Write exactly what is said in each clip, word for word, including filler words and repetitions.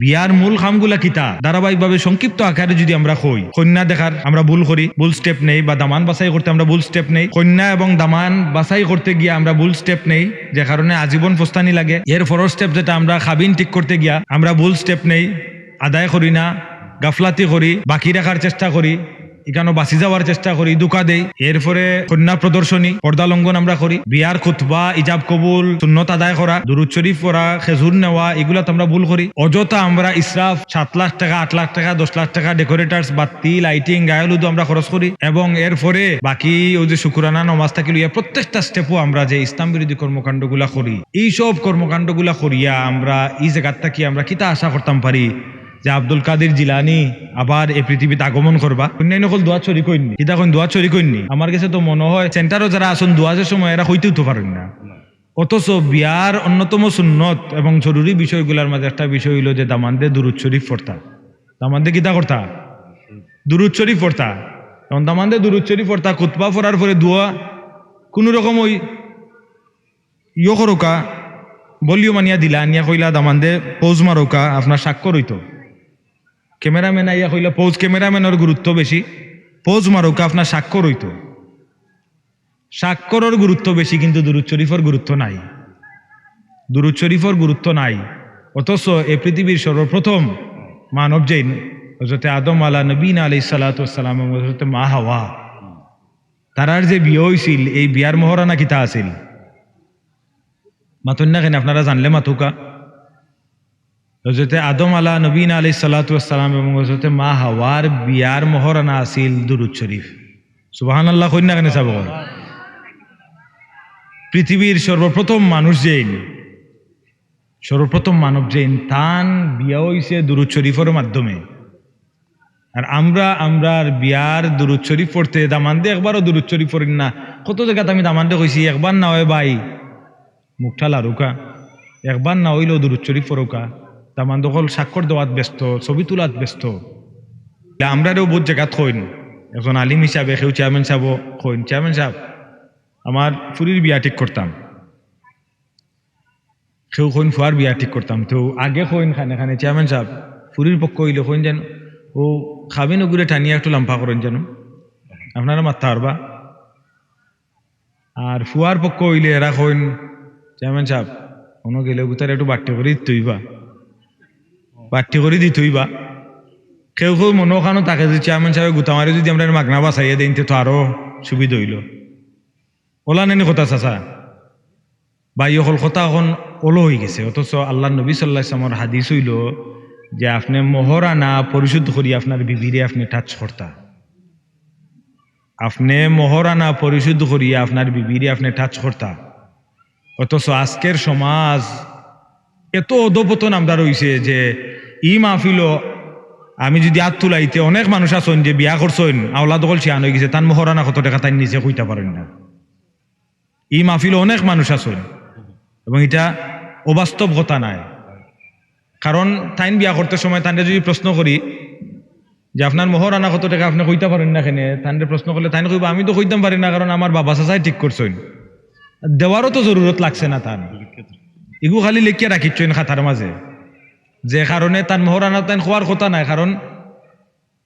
বিয়ার মূল কামগুলা কিতা? ধারাবাহিকভাবে সংক্ষিপ্ত আকারে যদি আমরা কই, কইন্যা দেখার আমরা ভুল করি, ভুল স্টেপ নেই, বা দামান বাছাই করতে আমরা ভুল স্টেপ নেই। কইন্যা এবং দামান বাছাই করতে গিয়া আমরা ভুল স্টেপ নেই, যে কারণে আজীবন পস্তানি লাগে। এর পরের স্টেপ যেটা, আমরা কাবিন ঠিক করতে গিয়া আমরা ভুল স্টেপ নেই, আদায় করি না, গাফলাতি করি, বাকি রাখার চেষ্টা করি, ইখানো বাঁচি যাওয়ার চেষ্টা করি, ধোঁকা দেই। এরপরে কইন্যা প্রদর্শনী, পর্দা লঙ্ঘন আমরা করি। বিয়ার খুতবা, ইজাব কবুল, সুন্নত আদায় করা, দুরুদ শরীফ পড়া, খেজুর নেওয়া, ইগুলাত আমরা ভুল করি। অযথা আমরা ইসরাফ, সাত লাখ টেকা, আট লাখ টেকা, দশ লাখ টেকা ডেকোরেটার্স, বাত্তি, লাইটিং, গায়ে হলুদও আমরা খরচ করি। এবং এরপরে বাকি অউ যে শুকুরানা নমাজ থাকি লইয়া প্রত্যেকটা স্টেপও আমরা যে ইসলাম বিরোধী কর্মকাণ্ডগুলা করি, ই সব কর্মকাণ্ডগুলা করিয়া আমরা ই জাগাত থাকি আমরা কিতা আশা করতাম পারি? যে আব্দুল কাদির জিলানী আবার এই পৃথিবীত আগমন করবা। কইন্যাইন অকল দোয়াত শরিক অইননি? কিতা কইন, দোয়াত শরিক অইননি? আমার গেছে তো মনো অয় সেন্টারো যারা আছইন দোয়াজর সময় এরা কইতেও তো পারইন না। অথচ বিয়ার অন্যতম সুন্নত এবং জরুরি বিষয়গুলার মাঝে একটা বিষয় অইলো যে দামান্দে দুরুদ শরীফ পড়তা। দামান্দে কিতা করতা? দুরুদ শরীফ পড়তা। এখন দামান্দে দুরুদ শরীফ পড়তা, খুতবা পড়ার পরে দোয়া কুনু রকম অই ইয়ো করউক্কা, ভলিউম আনিয়া দিলা, আনিয়া কইলা, "দামান্দে পোজ মারউক্কা, আপনার স্বাক্ষর অইতো।" ক্যামেরাম্যান আইয়া কইলা, "পোজ, ক্যামেরাম্যানর গুরুত্ব বেশি, পোজ মারউক্কা, আপনার স্বাক্ষর অইতো।" স্বাক্ষরর গুরুত্ব বেশি, কিন্তু দুরুদ শরীফর গুরুত্ব নাই। দুরুদ শরীফর গুরুত্ব নাই। অথচ এ পৃথিবীর সর্বপ্রথম মানব যেইন, হযরতে আদম আলা নবীনা আলাইহিস সালাতু ওয়াস সালাম এবং হযরতে মা হাওয়া, তারার যে বিয়া অইছিল, এই বিয়ার মহরানা কিতা আছিল? মাতইন না কেনে? আপনারা জানলে মাতউক্কা। হযরতে আদম আলা নবীনা আলাইহিস সালাতু ওয়াস সালাম এবং হযরতে মা হাওয়ার বিয়ার মহরানা আছিল দুরুদ শরীফ। সুবহানাল্লাহ কইন না কেনে সাব অকল? পৃথিবীর সর্বপ্রথম মানুষ যেইন, সর্বপ্রথম মানব যেইন, তান বিয়া অইছে দুরুদ শরীফর মাধ্যমে। আর আমরা, আমরার বিয়ার দুরুদ শরীফ পড়তে দামান্দে একবারও দুরুদ শরীফ পড়ইন না। কত জাগাত আমি দামান্দে কইছি, একবার না অয় ভাই, মুখটা লাড়উক্কা, একবার না অইলেও দুরুদ শরীফ পড়উক্কা। দামান্দ অকল স্বাক্ষর দেওয়াত ব্যস্ত, ছবি তুলাত ব্যস্ত। আমরারেও বউত জাগাত কইন, একজন আলিম হিসাবে কেউ চেয়ারম্যান সাবও কইন, "চেয়ারম্যান সাব, আমার ফুরির বিয়া ঠিক করতাম।" কেউ কইন, "ফুয়ার বিয়া ঠিক করতাম।" তো আগে কইন কানে কানে, "চেয়ারম্যান সাব, ফুরির পক্ষ অইলে কইন যেন অউ কাবিন অগুরে টানিয়া একটু লাম্বা করইন যেন, আপনারা মাততা পারবা।" আর ফুয়ার পক্ষ অইলে এরা কইন, "চেয়ারম্যান সাব, অনো গেলে অগুতারে একটু বাট্টি করি দিতে অইবা, বাট্টি করি দিতে অইবা।" কেউ কেউ মনো অখানো থাকে যে চেয়ারম্যান সাবে গুতা মারি যদি আমরারে মাগনা বাঁচাইয়া দেইন, তে তো আরো সুবিধা অইলো। অলা নানি কথা চাচা? ভাই অকল, কথা অখন অলা অইগেছে। অথচ আল্লার নবী সাল্লাল্লাহু আলাইহি ওয়াসাল্লামর হাদিস অইলো যে আপনে মহরানা পরিশোধ করি আপনার বিবিরে আপনে টাচ করতা। আপনে মহরানা পরিশোধ করিয়া আপনার বিবিরে আপনে টাচ করতা। অথচ আজকের সমাজ এত অধপতন আমরার অইছে যে ই মাহফিলো আমি যদি আত তুলাইতে, অনেক মানুষ আছইন যে বিয়া করছইন, আওলাদ অকল শিয়ান অইগেছে, তান মহরানা কত টেকা তাইন নিজে কইতা পারইন না। ই মাহফিলো অনেক মানুষ আছইন এবং ইটা অবাস্তব কথা নায়। কারণ তাইন বিয়া করতে সময় তানরে যদি প্রশ্ন করি যে, "আপনার মহরানা কত টেকা, আপনে কইতা পারইন না কেনে?" তানরে প্রশ্ন করলে তাইন কইবা, "আমি তো কইতাম পারি না, কারণ আমার বাবা চাচায় ঠিক করছইন।" দেওয়ারও তো জরুরত লাগছে না তান। ইগু খালি লেখিয়া রাখিছইন খাতার মাঝে, যে কারণে তান মহরানা তাইন কওয়ার কথা নায়, কারণ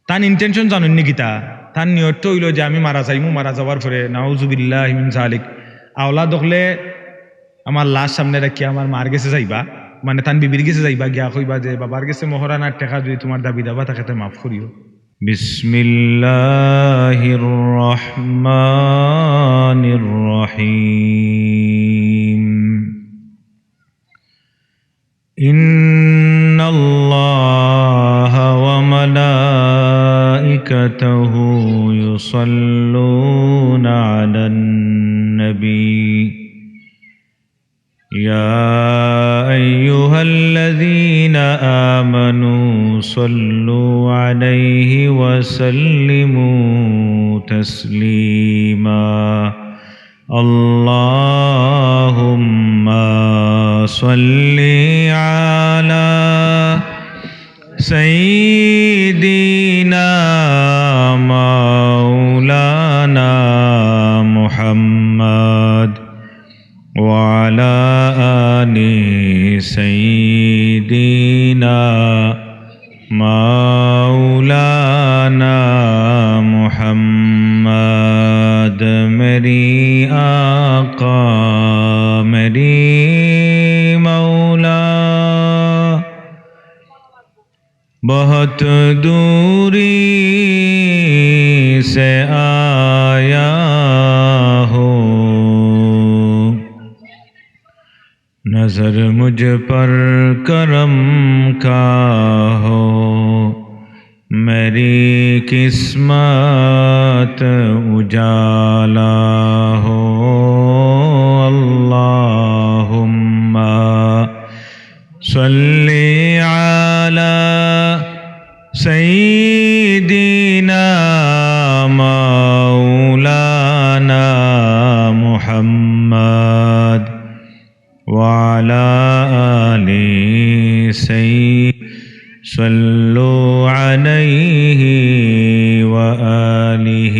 তান intention জানইননি কিতা? তান নিয়তটা অইলো যে আমি মারা যাইমু, মারা যাওয়ার পরে নাউজুবিল্লাহি মিন জালিক, আওলাদ অকলে আমার লাশ সামনে রাখিয়া আমার মার গেছে যাইবা, মানে তান বিবির গেছে যাইবা, গিয়া কইবা যে বাবার গেছে মহরানার টেকা যদি তুমার দাবি দাবা থাকে তে মাফ করিও। বিসমিল্লাহির রহমানির রহিম। إن الله وملائكته يصلون على النبي. يا أيها الذين آمنوا صلوا عليه وسلموا تسليما. اللهم صل على سيدنا مولانا محمد وعلى آل سيدنا مولانا محمد، میرے آقا، میرے مولا، بہت دوری سے آیا ہوں، نظر مجھ پر کرم کا ہو، میری قسمت اجالا ہو۔ اللهم صل على سيدنا مولانا محمد وعلى آل سيدنا، صلوا عليه وآله۔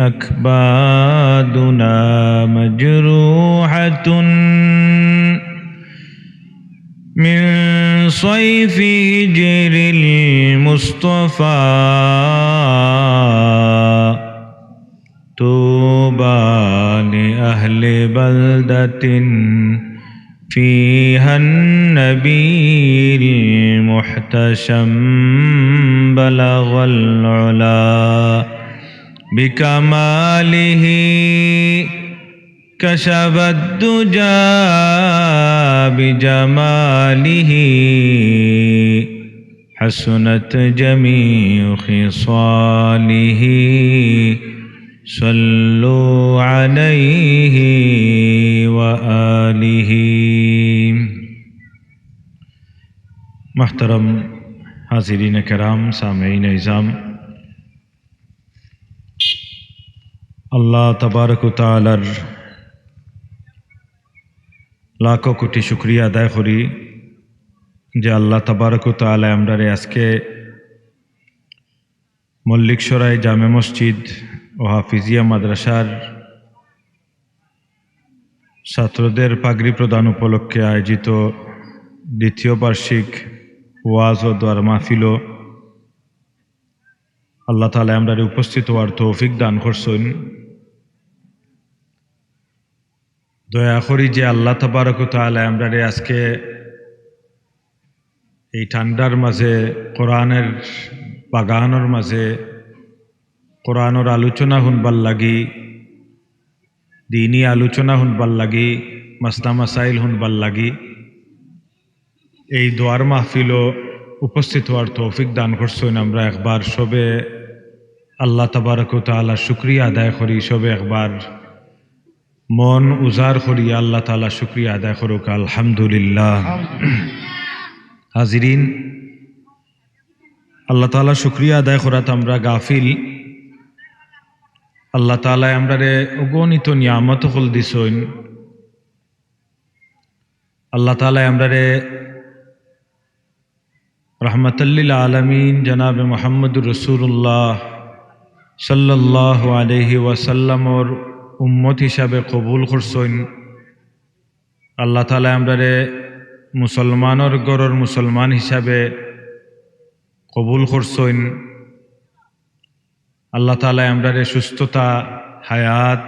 أكبادنا مجروحة من صيف هجر المصطفى، طوبى لأهل بلدة فيها النبي المحتشم، بلغ العلا بكماله، كشف الدجى بجماله، حسنت جميع خصاله، صلوا عليه وآله۔ محترم حاضرین کرام، سامعین عظام، আল্লাহ তাবারক ওয়া তাআলার লাখো কোটি শুকরিয়া আদায় করি যে আল্লাহ তাবারক ওয়া তাআলায় আমরারে আজকে মল্লিকসরাই জামে মসজিদ ও হাফিজিয়া মাদ্রাসার ছাত্রদের পাগড়ি প্রদান উপলক্ষে আয়োজিত দ্বিতীয় বার্ষিক ওয়াজ ও দোয়ার মাহফিলো আল্লাহ তাআলায় আমরারে উপস্থিত হওয়ার তৌফিক দান করছইন। দয়া করি যে আল্লাহ তাবারক ওয়া তাআলায় আমরারে আজকে এই ঠান্ডার মাঝে কোরআনের বাগানর মাঝে কোরআনর আলোচনা হুনবার লাগি, দ্বীনি আলোচনা হুনবার লাগি, মাসলা মাসাইল হুনবার লাগি এই দোয়ার মাহফিলো উপস্থিত হওয়ার তৌফিক দান করছইন। আমরা একবার সবে আল্লাহ তাবারক ওয়া তাআলার শুকরিয়া আদায় করি, সবে একবার মন উজাড় করি আল্লাহ তাআলার শুকরিয়া আদায় করুক, আলহামদুলিল্লাহ। হাজিরিন, আল্লাহ তাআলার শুকরিয়া আদায় করাত আমরা গাফিল। আল্লাহ তাআলায় আমরারে অগণিত নিয়ামত অকল দিছইন। আল্লাহ তাআলায় আমরারে রাহমাতাল্লিল আলামিন জনাবে মুহাম্মদুর রাসূলুল্লাহ সাল্লাল্লাহু আলাইহি ওয়াসাল্লামর উম্মত হিসাবে কবুল করছইন। আল্লাহ তাআলায় আমরারে মুসলমানর ঘরর মুসলমান হিসাবে কবুল করছইন। আল্লাহ তাআলায় আমরারে সুস্থতা, হায়াত,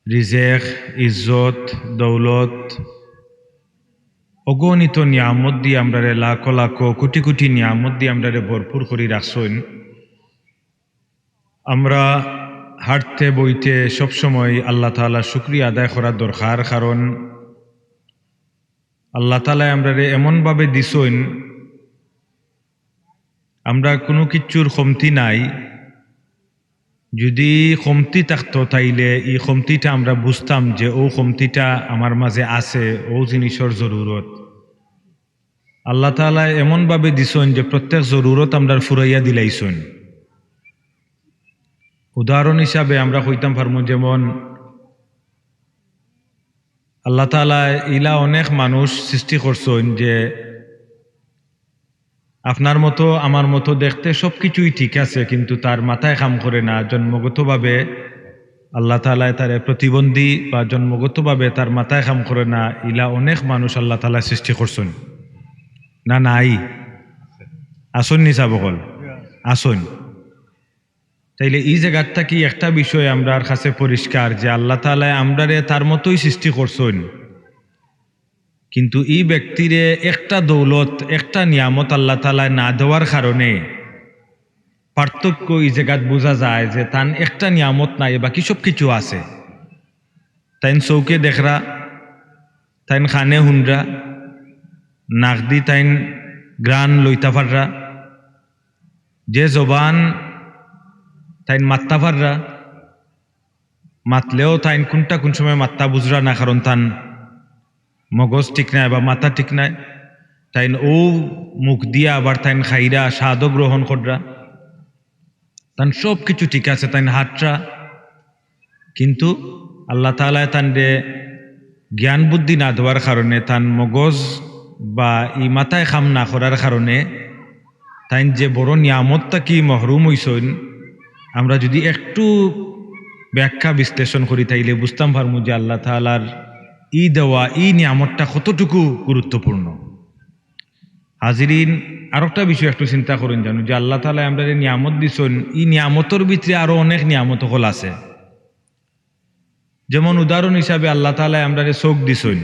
রিজেক, ইজ্জত, দৌলত, অগণিত নিয়ামত দি আমরারে, লাখো লাখো, কোটি কোটি নিয়ামত দি আমরারে ভরপুর করি রাখছইন। আমরা হাঁটতে বইতে সবসময় আল্লাহ তাআলার শুকরিয়া আদায় করা দরকার, কারণ আল্লাহ তাআলায় আমরারে এমনভাবে দিছইন, আমরা কুনু কিচ্ছুর কমতি নাই। যুদি কমতি থাকতো, তাইলে ই কমতিটা আমরা বুঝতাম যে অউ কমতিটা আমার মাঝে আছে, অউ জিনিসর জরুরত। আল্লাহ তাআলায় এমনভাবে দিছইন যে প্রত্যেক জরুরত আমরার ফুরাইয়া দিলাইছইন। উদাহরণ হিসাবে আমরা কইতাম পারমু, যেমন আল্লাহ তাআলায় ইলা অনেক মানুষ সৃষ্টি করছইন যে আপনার মতো আমার মতো দেখতে সবকিছুই ঠিক আছে, কিন্তু তার মাথায় কাম করে না, জন্মগতভাবে আল্লাহ তাআলায় তারে প্রতিবন্ধী বা জন্মগতভাবে তার মাথায় কাম করে না, ইলা অনেক মানুষ আল্লাহ তাআলায় সৃষ্টি করছইন না, নাই? আছইন নি সাব অকল? আছইন। তাইলে ই জাগাত থাকি একটা বিষয় আমরার কাছে পরিষ্কার যে আল্লাহ তাআলায় আমরারে তার মতোই সৃষ্টি করছইন, কিন্তু ই ব্যক্তিরে একটা দৌলত, একটা নিয়ামত আল্লাহ তাআলায় না দেওয়ার কারণে পার্থক্য ই জাগাত বুঝা যায় যে তান একটা নিয়ামত নাই, বাকি সব কিছু আছে। তাইন চউখে দেখরা, তাইন কানে হুনরা, নাক দি তাইন ঘ্রাণ লইতা পাররা, যে জবান তাইন মাততা পাররা, মাতলেও তাইন কুনটা কুন সময় মাততা বুঝরা না, কারণ তান মগজ ঠিক নাই বা মাথা ঠিক নাই। তাইন অউ মুখ দিয়া আবার তাইন খাইরা, স্বাদও গ্রহণ কররা, তান সব কিছু ঠিক আছে, তাইন হাঁটরা, কিন্তু আল্লাহ তাআলায় তানরে জ্ঞান বুদ্ধি না দেওয়ার কারণে, তান মগজ বা ই মাথায় কাম না করার কারণে তাইন যে বড় নিয়ামত থাকি মহরুম অইছইন। আমরা যদি একটু ব্যাখ্যা বিশ্লেষণ করি, তাইলে বুঝতাম পারমু যে আল্লাহ তাআলার ই দেওয়া ই নিয়ামতটা কতটুকু গুরুত্বপূর্ণ। হাজিরিন, আরোকটা বিষয় একটু চিন্তা করইন জানো, যে আল্লাহ তাআলায় আমরারে নিয়ামত দিছইন, ই নিয়ামতর ভিতরে আরো অনেক নিয়ামত অকল আছে। যেমন উদাহরণ হিসাবে আল্লাহ তাআলায় আমরারে চউখ দিছইন।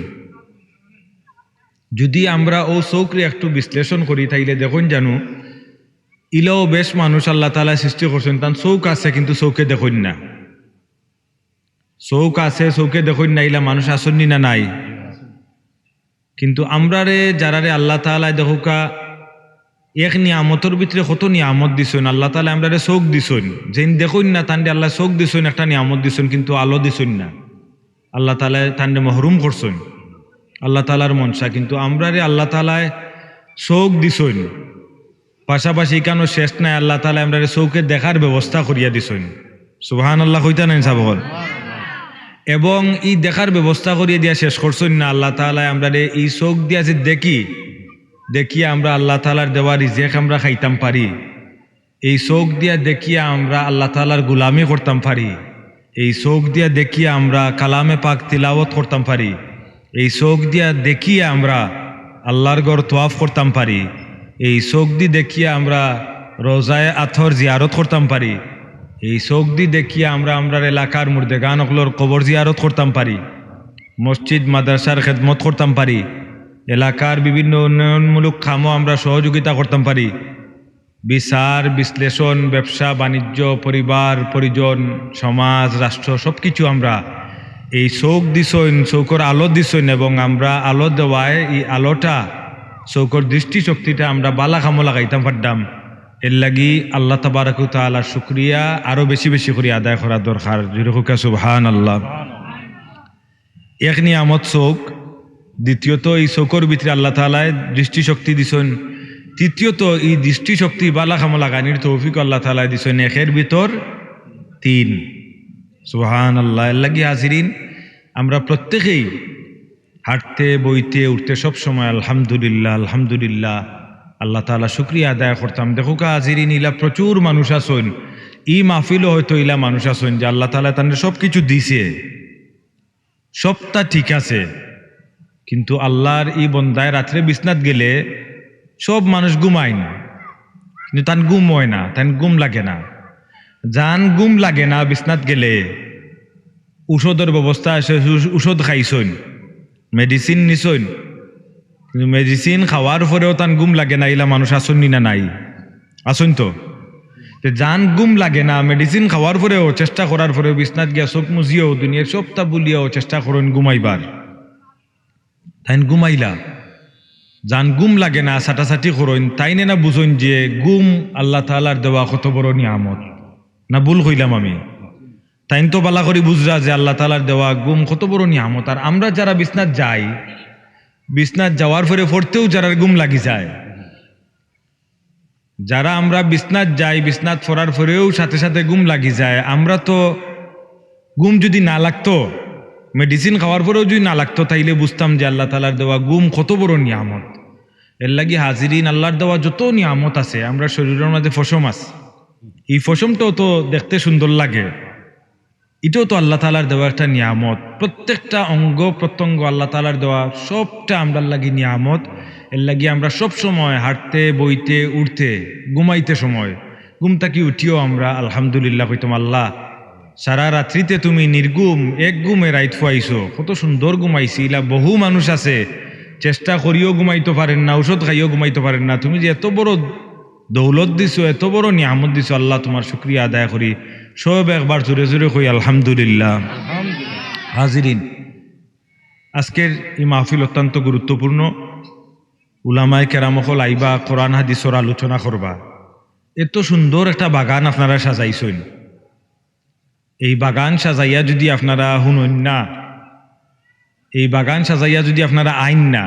যদি আমরা অউ চউখরে একটু বিশ্লেষণ করি, তাইলে দেখইন জানো, ইলাও বেশ মানুষ আল্লাহ তাআলায় সৃষ্টি করছইন, তান চউখ আছে কিন্তু চউখে দেখইন না। চউখ আছে, চউখে দেখইন না, ইলা মানুষ আছইন নি না নাই? কিন্তু আমরারে যারারে আল্লাহ তাআলায় দেখউক্কা এক নিয়ামতর ভিতরে কত নিয়ামত দিছইন, আল্লাহ তাআলায় আমরারে চউখ দিছইন, যেইন দেখইন না তানরে আল্লায় চউখ দিছইন, একটা নিয়ামত দিছইন, কিন্তু আলো দিছইন না। আল্লাহ তাআলায় তানরে মহরুম করছইন, আল্লাহ তাআলার মনশা। কিন্তু আমরারে আল্লাহ তাআলায় চউখ দিছইন, পাশাপাশি ইখানও শেষ নাই, আল্লাহ তাআলায় আমরারে চউখে দেখার ব্যবস্থা করিয়া দিছইন। সুবহানাল্লাহ কইতা নাইন সাব অকল? এবং ই দেখার ব্যবস্থা করিয়া দিয়া শেষ করছইন না, আল্লাহ তাআলায় আমরারে ই চউখ দিয়া যে দেখি, দেখিয়া আমরা আল্লাহ তাআলার দেওয়া রিজেক আমরা খাইতাম পারি, এই চউখ দিয়া দেখিয়া আমরা আল্লাহ তাআলার গোলামি করতাম পারি, এই চউখ দিয়া দেখিয়া আমরা কালামে পাক তিলাওয়াত করতাম পারি, এই চউখ দিয়া দেখিয়া আমরা আল্লাহর ঘর তওয়াফ করতাম পারি, এই চউখ দি দেখিয়া আমরা রওজায়ে আতহর জিয়ারত করতাম পারি, এই চউখ দি দেখিয়া আমরা আমরার এলাকার মুর্দেগান অকলর কবর জিয়ারত করতাম পারি, মসজিদ মাদ্রাসার খেদমত করতাম পারি, এলাকার বিভিন্ন উন্নয়নমূলক কামও আমরা সহযোগিতা করতাম পারি। বিচার, বিশ্লেষণ, ব্যবসা, বাণিজ্য, পরিবার, পরিজন, সমাজ, রাষ্ট্র, সবকিছু আমরা এই চউখ দিছইন, চউখর আলো দিছইন, এবং আমরা আলো দেওয়ায় এই আলোটা, চউখর দৃষ্টিশক্তিটা আমরা বালা কামো লাগাইতাম পারতাম। এর লাগি আল্লাহ তাবারাক ওয়া তাআলার শুকরিয়া আরো বেশি বেশি করি আদায় করা দরকার। জোরে কউক্কা সুবহানাল্লাহ। এক নিয়ামত চউখ, দ্বিতীয়ত এই চউখর ভিতরে আল্লাহ তাআলায় দৃষ্টিশক্তি দিছইন, তৃতীয়ত এই দৃষ্টিশক্তি বালা কামো লাগানির তৌফিক আল্লাহ তাআলায় দিছইন একের ভিতর তিন। সুবহানাল্লাহ। এর লাগি হাজিরিন, আমরা প্রত্যেকেই হাঁটতে, বইতে, উঠতে সব সময় আলহামদুলিল্লাহ, আলহামদুলিল্লাহ, আল্লাহ তাআলা শুকরিয়া আদায় করতাম। দেখউক্কা হাজিরিন, ইলা প্রচুর মানুষ আছইন, ই মাহফিলও হয়তো ইলা মানুষ আছইন যে আল্লাহ তাআলায় তানরে সব কিছু দিছে, সবটা ঠিক আছে, কিন্তু আল্লাহর ই বন্দায় রাত্রে বিছনাত গেলে সব মানুষ ঘুমাইন, কিন্তু তান ঘুম অয় না, তান ঘুম লাগে না। যান ঘুম লাগে না বিছনাত গেলে, ঔষধর ব্যবস্থা আছে, ঔষ-, ঔষধ খাইছইন, medicine নিছইন, কিন্তু medicine খাওয়ার পরেও তান ঘুম লাগে না, ইলা মানুষ আছইন নি না নাই? আছইন তো? তে যান ঘুম লাগে না, medicine খাওয়ার পরেও, চেষ্টা করার পরেও, বিছনাত গিয়া চউখ মুজিয়াও, দুনিয়ার সবটা ভুলিয়াও চেষ্টা করইন ঘুমাইবার, তাইন ঘুমাইলা। যান ঘুম লাগে না, ছাটাছাটি করইন, তাইনে না বুঝইন যে ঘুম আল্লাহ তাআলার দেওয়া কত বড় নিয়ামত। না ভুল কইলাম আমি? তাইন তো বালা করি বুঝরা যে আল্লাহ তাআলার দেওয়া ঘুম কত বড় নিয়ামত। আর আমরা যারা বিছনাত যাই, বিছনাত যাওয়ার পরে পড়তেও যারার ঘুম লাগি যায়, যারা আমরা বিছনাত যাই, বিছনাত পড়ার পরেও সাথে সাথে ঘুম লাগি যায়, আমরা তো ঘুম যদি না লাগতো, medicine খাওয়ার পরেও যদি না লাগতো, তাইলে বুঝতাম যে আল্লাহ তাআলার দেওয়া ঘুম কত বড় নিয়ামত। এর লাগি হাজিরিন, আল্লাহর দেওয়া যত নিয়ামত আছে, আমরা শরীরর মাঝে পশম আছে, এই পশমটাও তো দেখতে সুন্দর লাগে। ইটাও তো আল্লাহ তাআলার দেওয়া একটা নিয়ামত। প্রত্যেকটা অঙ্গ প্রত্যঙ্গ আল্লাহ তাআলার দেওয়া, সবটা আমরার লাগি নিয়ামত। এর লাগি আমরা সব সময় হাঁটতে, বইতে, উঠতে, ঘুমাইতে সময়, ঘুম থাকি উঠিও আমরা আলহামদুলিল্লাহ কইতাম। আল্লাহ, সারা রাত্রিতে তুমি নির্ঘুম এক ঘুমে রাইত ফুয়াইছো, কত সুন্দর ঘুমাইছি। ইলা বহু মানুষ আছে, চেষ্টা করিও ঘুমাইতো পারেন না, ঔষধ খাইও ঘুমাইতো পারেন না। তুমি যে এত বড় দৌলত দিছো, এত বড় নিয়ামত দিছো, আল্লাহ তোমার শুকরিয়া আদায় করি। সব একবার জোরে জোরে কই আলহামদুলিল্লাহ। হাজিরিন, আজকের এই মাহফিল অত্যন্ত গুরুত্বপূর্ণ। উলামায়ে কেরাম অকল আইবা, কোরআন হাদিসর আলোচনা করবা। এত সুন্দর একটা বাগান আপনারা সাজাইছইন। এই বাগান সাজাইয়া যদি আপনারা হুনইন না, এই বাগান সাজাইয়া যদি আপনারা আইন না,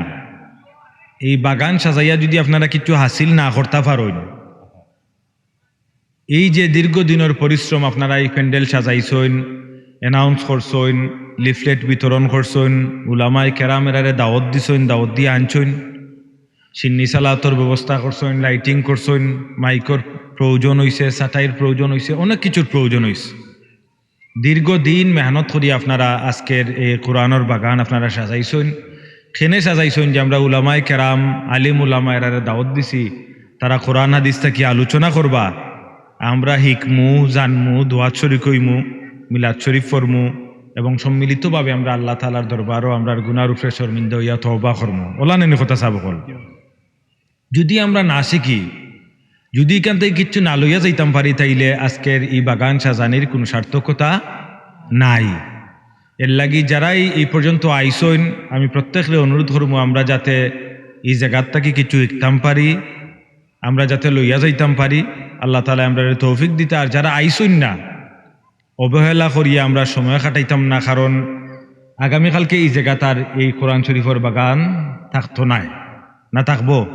এই বাগান সাজাইয়া যদি আপনারা কিছু হাসিল না করতা পারইন, এই যে দীর্ঘদিনর পরিশ্রম, আপনারা এই প্যান্ডেল সাজাইছইন, অ্যানাউন্স করছইন, লিফলেট বিতরণ করছইন, উলামায়ে কেরাম এরারে দাওয়াত দিছইন, দাওয়াত দিয়া আনছইন, সিন্নি সালাতর ব্যবস্থা করছইন, লাইটিং করছইন, মাইকর প্রয়োজন অইছে, চাটাইর প্রয়োজন অইছে, অনেক কিছুর প্রয়োজন অইছে। দীর্ঘদিন মেহনত করি আপনারা আজকের এই কোরআনর বাগান আপনারা সাজাইছইন। কেনে সাজাইছইন যে আমরা উলামায়ে কেরাম, আলিম উলামা এরারে দাওয়াত দিছি, তারা কোরআন হাদিস থাকি আলোচনা করবা, আমরা হিকমু, জানমু, দোয়াত শরিক অইমু, মিলাদ শরিফ পড়মু এবং সম্মিলিতভাবে আমরা আল্লাহ তাআলার দরবারো আমরার গুনার উপরে শর্মিন্দা অইয়া তওবা করমু। অলানি নি কথা সাব অকল? যদি আমরা না শিখি, যদি ইখান থাকি কিচ্ছু না লইয়া যাইতাম পারি, তাইলে আজকের এই বাগান সাজানির কুনু সার্থকতা নাই। এর লাগি যারাই এই পর্যন্ত আইছইন, আমি প্রত্যেকরে অনুরোধ করমু, আমরা যাতে এই জাগাত থাকি কিচ্ছু শিখতাম পারি, আমরা যাতে লইয়া যাইতাম পারি, আল্লাহ তাআলায় আমরারে তৌফিক দিতা। আর যারা আইছইন না, অবহেলা করিয়া আমরা সময় কাটাইতাম না, কারণ আগামীকালকে এই জাগাত আর এই কোরআন শরিফর বাগান থাকতো নায়, না থাকবো?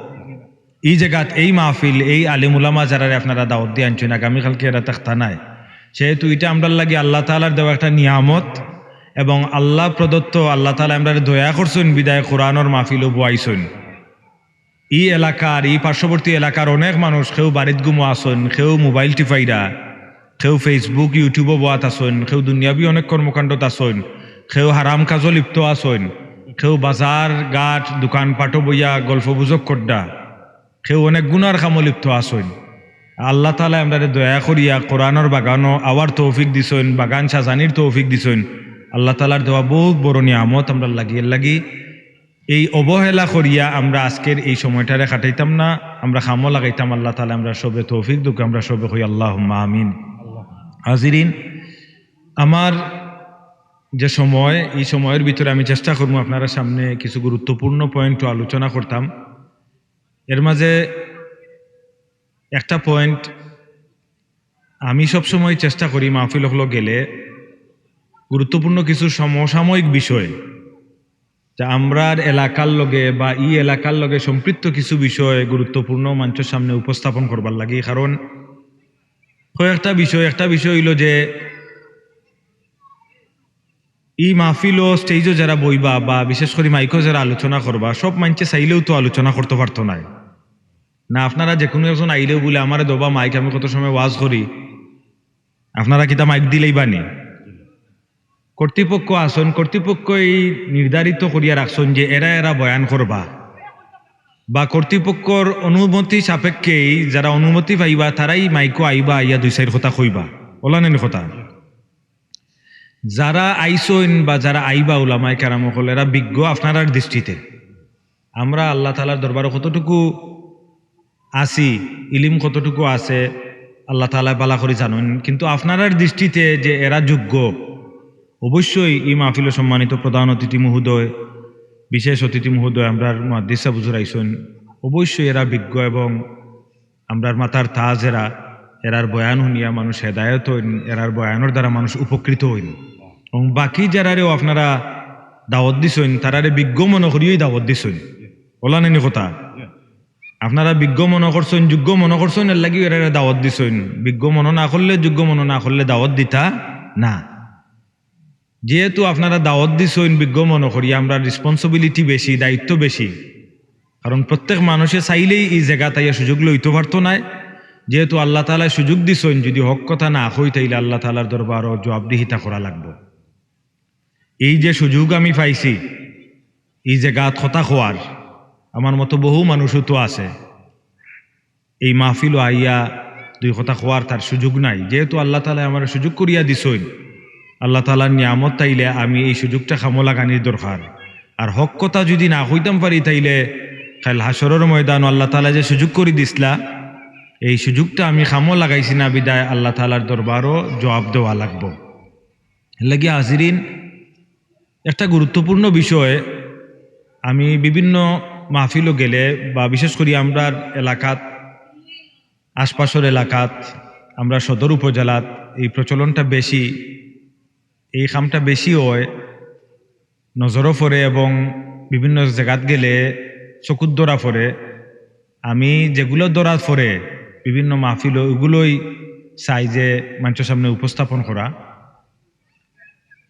এই জাগাত এই মাহফিল, এই আলিম উলামা যারারে আপনারা দাওয়াত দিয়া আনছইন, আগামীকালকে এরা থাকতা নায়। সেহেতু ইটা আমরার লাগি আল্লাহ তাআলার দেওয়া একটা নিয়ামত এবং আল্লাহ প্রদত্ত, আল্লাহ তাআলায় আমরারে দয়া করছইন বিধায় কোরআনর মাহফিলও বওয়াইছইন। ই এলাকার, ই পার্শ্ববর্তী এলাকার অনেক মানুষ, কেউ বাড়িত ঘুমো আছইন, কেউ মোবাইল টিপাইরা, কেউ Facebook, YouTube-ও বওয়াত আছইন, কেউ দুনিয়াবি অনেক কর্মকাণ্ডত আছইন, কেউ হারাম কাজো লিপ্ত আছইন, কেউ বাজার, ঘাট, দোকানপাটো বইয়া গল্প গুজব কররা, কেউ অনেক গুনার কামো লিপ্ত আছইন। আল্লাহ তাআলায় আমরারে দয়া করিয়া কোরআনর বাগানো আওয়ার তৌফিক দিছইন, বাগান সাজানির তৌফিক দিছইন। আল্লাহ তাআলার দেওয়া বউত বড় নিয়ামত আমরার লাগি। এর লাগি এই অবহেলা করিয়া আমরা আজকের এই সময়টারে কাটাইতাম না, আমরা কামো লাগাইতাম। আল্লাহ তাআলায় আমরার সবরে তৌফিক দেউক, আমরা সবে কই আল্লাহুম্মা আমিন। হাজিরিন, আমার যে সময়, এই সময়র ভিতরে আমি চেষ্টা করমু আপনারার সামনে কিছু গুরুত্বপূর্ণ point আলোচনা করতাম। এর মাঝে একটা point, আমি সবসময় চেষ্টা করি মাহফিল অকলো গেলে গুরুত্বপূর্ণ কিছু সমসাময়িক বিষয়, যা আমরার এলাকার লগে বা ই এলাকার লগে সম্পৃক্ত কিছু বিষয় গুরুত্বপূর্ণ মানষর সামনে উপস্থাপন করবার লাগি। কারণ কয়েকটা বিষয়, একটা বিষয় অইলো যে ই মাহফিলো stage-ও যারা বইবা বা বিশেষ করি মাইকো যারা আলোচনা করবা, সব মানষে চাইলেও তো আলোচনা করতো পারতো নায়। না, আপনারা যেকুনু একজন আইলেও বুলে, "আমারে দেবা মাইক, আমি কত সময় ওয়াজ করি, আপনারা কিতা মাইক দিলাইবা নি?" কর্তৃপক্ষ আছইন, কর্তৃপক্ষ এই নির্ধারিত করিয়া রাখছইন যে এরা এরা বয়ান করবা, বা কর্তৃপক্ষর অনুমতি সাপেক্ষেই যারা অনুমতি পাইবা তারাই মাইকো আইবা, আইয়া দুই চাইর কথা কইবা, অলানি নি কথা। যারা আইছইন বা যারা আইবা উলামায়ে কেরাম অকল, এরা বিজ্ঞ আপনারার দৃষ্টিতে। আমরা আল্লাহ তাআলার দরবারো কতটুকু আছি, ইলিম কতটুকু আছে, আল্লাহ তাআলায় ভালা করি জানইন। কিন্তু আপনারার দৃষ্টিতে যে এরা যোগ্য, অবশ্যই ই মাহফিলো সম্মানিত প্রধান অতিথি মহোদয়, বিশেষ অতিথি মহোদয়, আমরার মুহাদ্দিস সাব হুজুর আইছইন, অবশ্যই এরা বিজ্ঞ এবং আমরার মাথার তাজ এরা, এরার বয়ান হুনিয়া মানুষ হেদায়েত অইন, এরার বয়ানর দ্বারা মানুষ উপকৃত অইন। এবং বাকি যারারেও আপনারা দাওয়াত দিছইন, তারারে বিজ্ঞ মনো করিয়াউ দাওয়াত দিছইন। অলানি নি কথা? আপনারা বিজ্ঞ মনো করছইন, যোগ্য মনো করছইন, এর লাগিউ এরারে দাওয়াত দিছইন। বিজ্ঞ মনো না করলে, যোগ্য মনো না করলে দাওয়াত দিতা না। যেহেতু আপনারা দাওয়াত দিছইন বিজ্ঞ মনো করি, আমরার responsibility বেশি, দায়িত্ব বেশি। কারণ প্রত্যেক মানষে চাইলেই ই জাগাত আইয়া সুযোগ লইতো পারতো নায়। যেহেতু আল্লাহ তাআলায় সুযোগ দিছইন, যদি হক কথা না কই, তাইলে আল্লাহ তাআলার দরবারো জবাবদিহিতা করা লাগবো। এই যে সুযোগ আমি পাইছি, এই জাগাত কথা কওয়ার, আমার মতো বহু মানুষও তো আছে, এই মাহফিলো আইয়া দুই কথা কওয়ার তার সুযোগ নাই। যেহেতু আল্লাহ তাআলায় আমারে সুযোগ করিয়া দিছইন, আল্লাহ তাআলার নিয়ামত, তাইলে আমি এই সুযোগটা কামো লাগানির দরকার। আর হক কথা যদি না কইতাম পারি, তাইলে কাইল হাশরর ময়দানো আল্লাহ তাআলায় যে সুযোগ করি দিছলা, এই সুযোগটা আমি কামো লাগাইছি না, বিধায় আল্লাহ তাআলার দরবারো জবাব দেওয়া লাগবো। এর লাগি হাজিরিন, একটা গুরুত্বপূর্ণ বিষয়, আমি বিভিন্ন মাহফিলো গেলে বা বিশেষ করি আমরার এলাকাত, আশপাশর এলাকাত, আমরা সদর উপজেলাত এই প্রচলনটা বেশি, এই কামটা বেশি হয়, নজরও পড়ে এবং বিভিন্ন জাগাত গেলে চকুত ধরা পড়ে। আমি যেগুলো ধরা পড়ে বিভিন্ন মাহফিলো, ওগুলোই চাই যে মানুষের সামনে উপস্থাপন করা।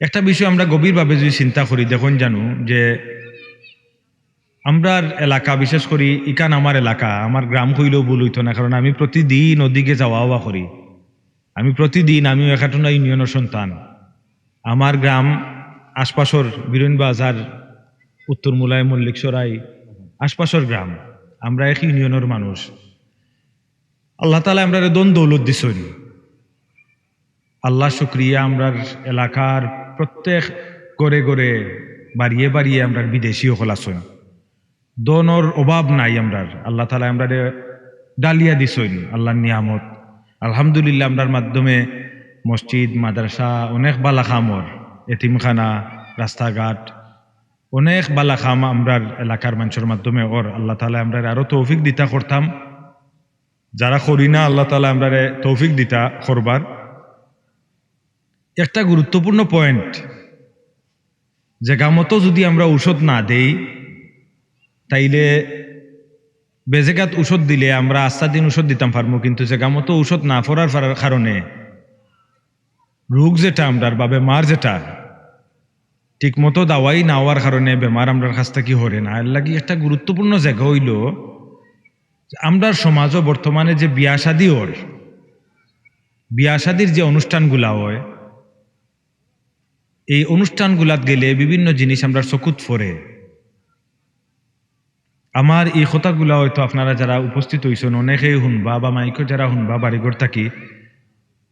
একটা বিষয় আমরা গভীরভাবে যদি চিন্তা করি, দেখইন জানু যে আমরার এলাকা, বিশেষ করি ইখান আমার এলাকা, আমার গ্রাম কইলেও ভুল অইতো না, কারণ আমি প্রতিদিন ওদিকে যাওয়া আওয়া করি। আমি প্রতিদিন, আমিও একাটুনা ইউনিয়নর সন্তান। আমার গ্রাম আশপাশর বিরইন বাজার, উত্তর মুলাই, মল্লিকসরাই, আশপাশর গ্রাম, আমরা এক ইউনিয়নর মানুষ। আল্লাহ তাআলায় আমরারে ধন দৌলত দিছইন। আল্লাহ শুকরিয়া, আমরার এলাকার প্রত্যেক ঘরে ঘরে, বাড়িয়ে বাড়িয়ে আমরার বিদেশি অকল আছইন। ধনর অভাব নাই আমরার। আল্লাহ তাআলায় আমরারে ডালিয়া দিছইন আল্লাহর নিয়ামত। আলহামদুলিল্লাহ, আমরার মাধ্যমে মসজিদ, মাদ্রাসা, অনেক বালা কাম অর, এতিমখানা, রাস্তাঘাট, অনেক বালা কাম আমরার এলাকার মানুষের মাধ্যমে অর। আল্লাহ তাআলায় আমরারে আরো তৌফিক দিতা করতাম। যারা করি না, আল্লাহ তাআলায় আমরারে তৌফিক দিতা করবার। একটা গুরুত্বপূর্ণ point, জাগা মতো যদি আমরা ঔষধ না দেই, তাইলে বেজাগাত ঔষধ দিলে আমরা আস্তা দিন ঔষধ দিতাম পারমু, কিন্তু জাগা মতো ঔষধ না পড়ার ফার-, কারণে রোগ যেটা আমরার বা বেমার যেটা, ঠিক মতো দাওয়াই না অওয়ার কারণে বেমার আমরার কাছ থাকি হরে না। এর লাগি একটা গুরুত্বপূর্ণ জাগা অইলো যে আমরার সমাজও বর্তমানে যে বিয়া শাদী অর, বিয়া শাদীর যে অনুষ্ঠানগুলা অয়, এই অনুষ্ঠানগুলাত গেলে বিভিন্ন জিনিস আমরার চকুত পড়ে। আমার এই কথাগুলা হয়তো আপনারা যারা উপস্থিত অইছইন, অনেকেই হুনবা বা মাইকো যারা হুনবা বাড়িঘর থাকি,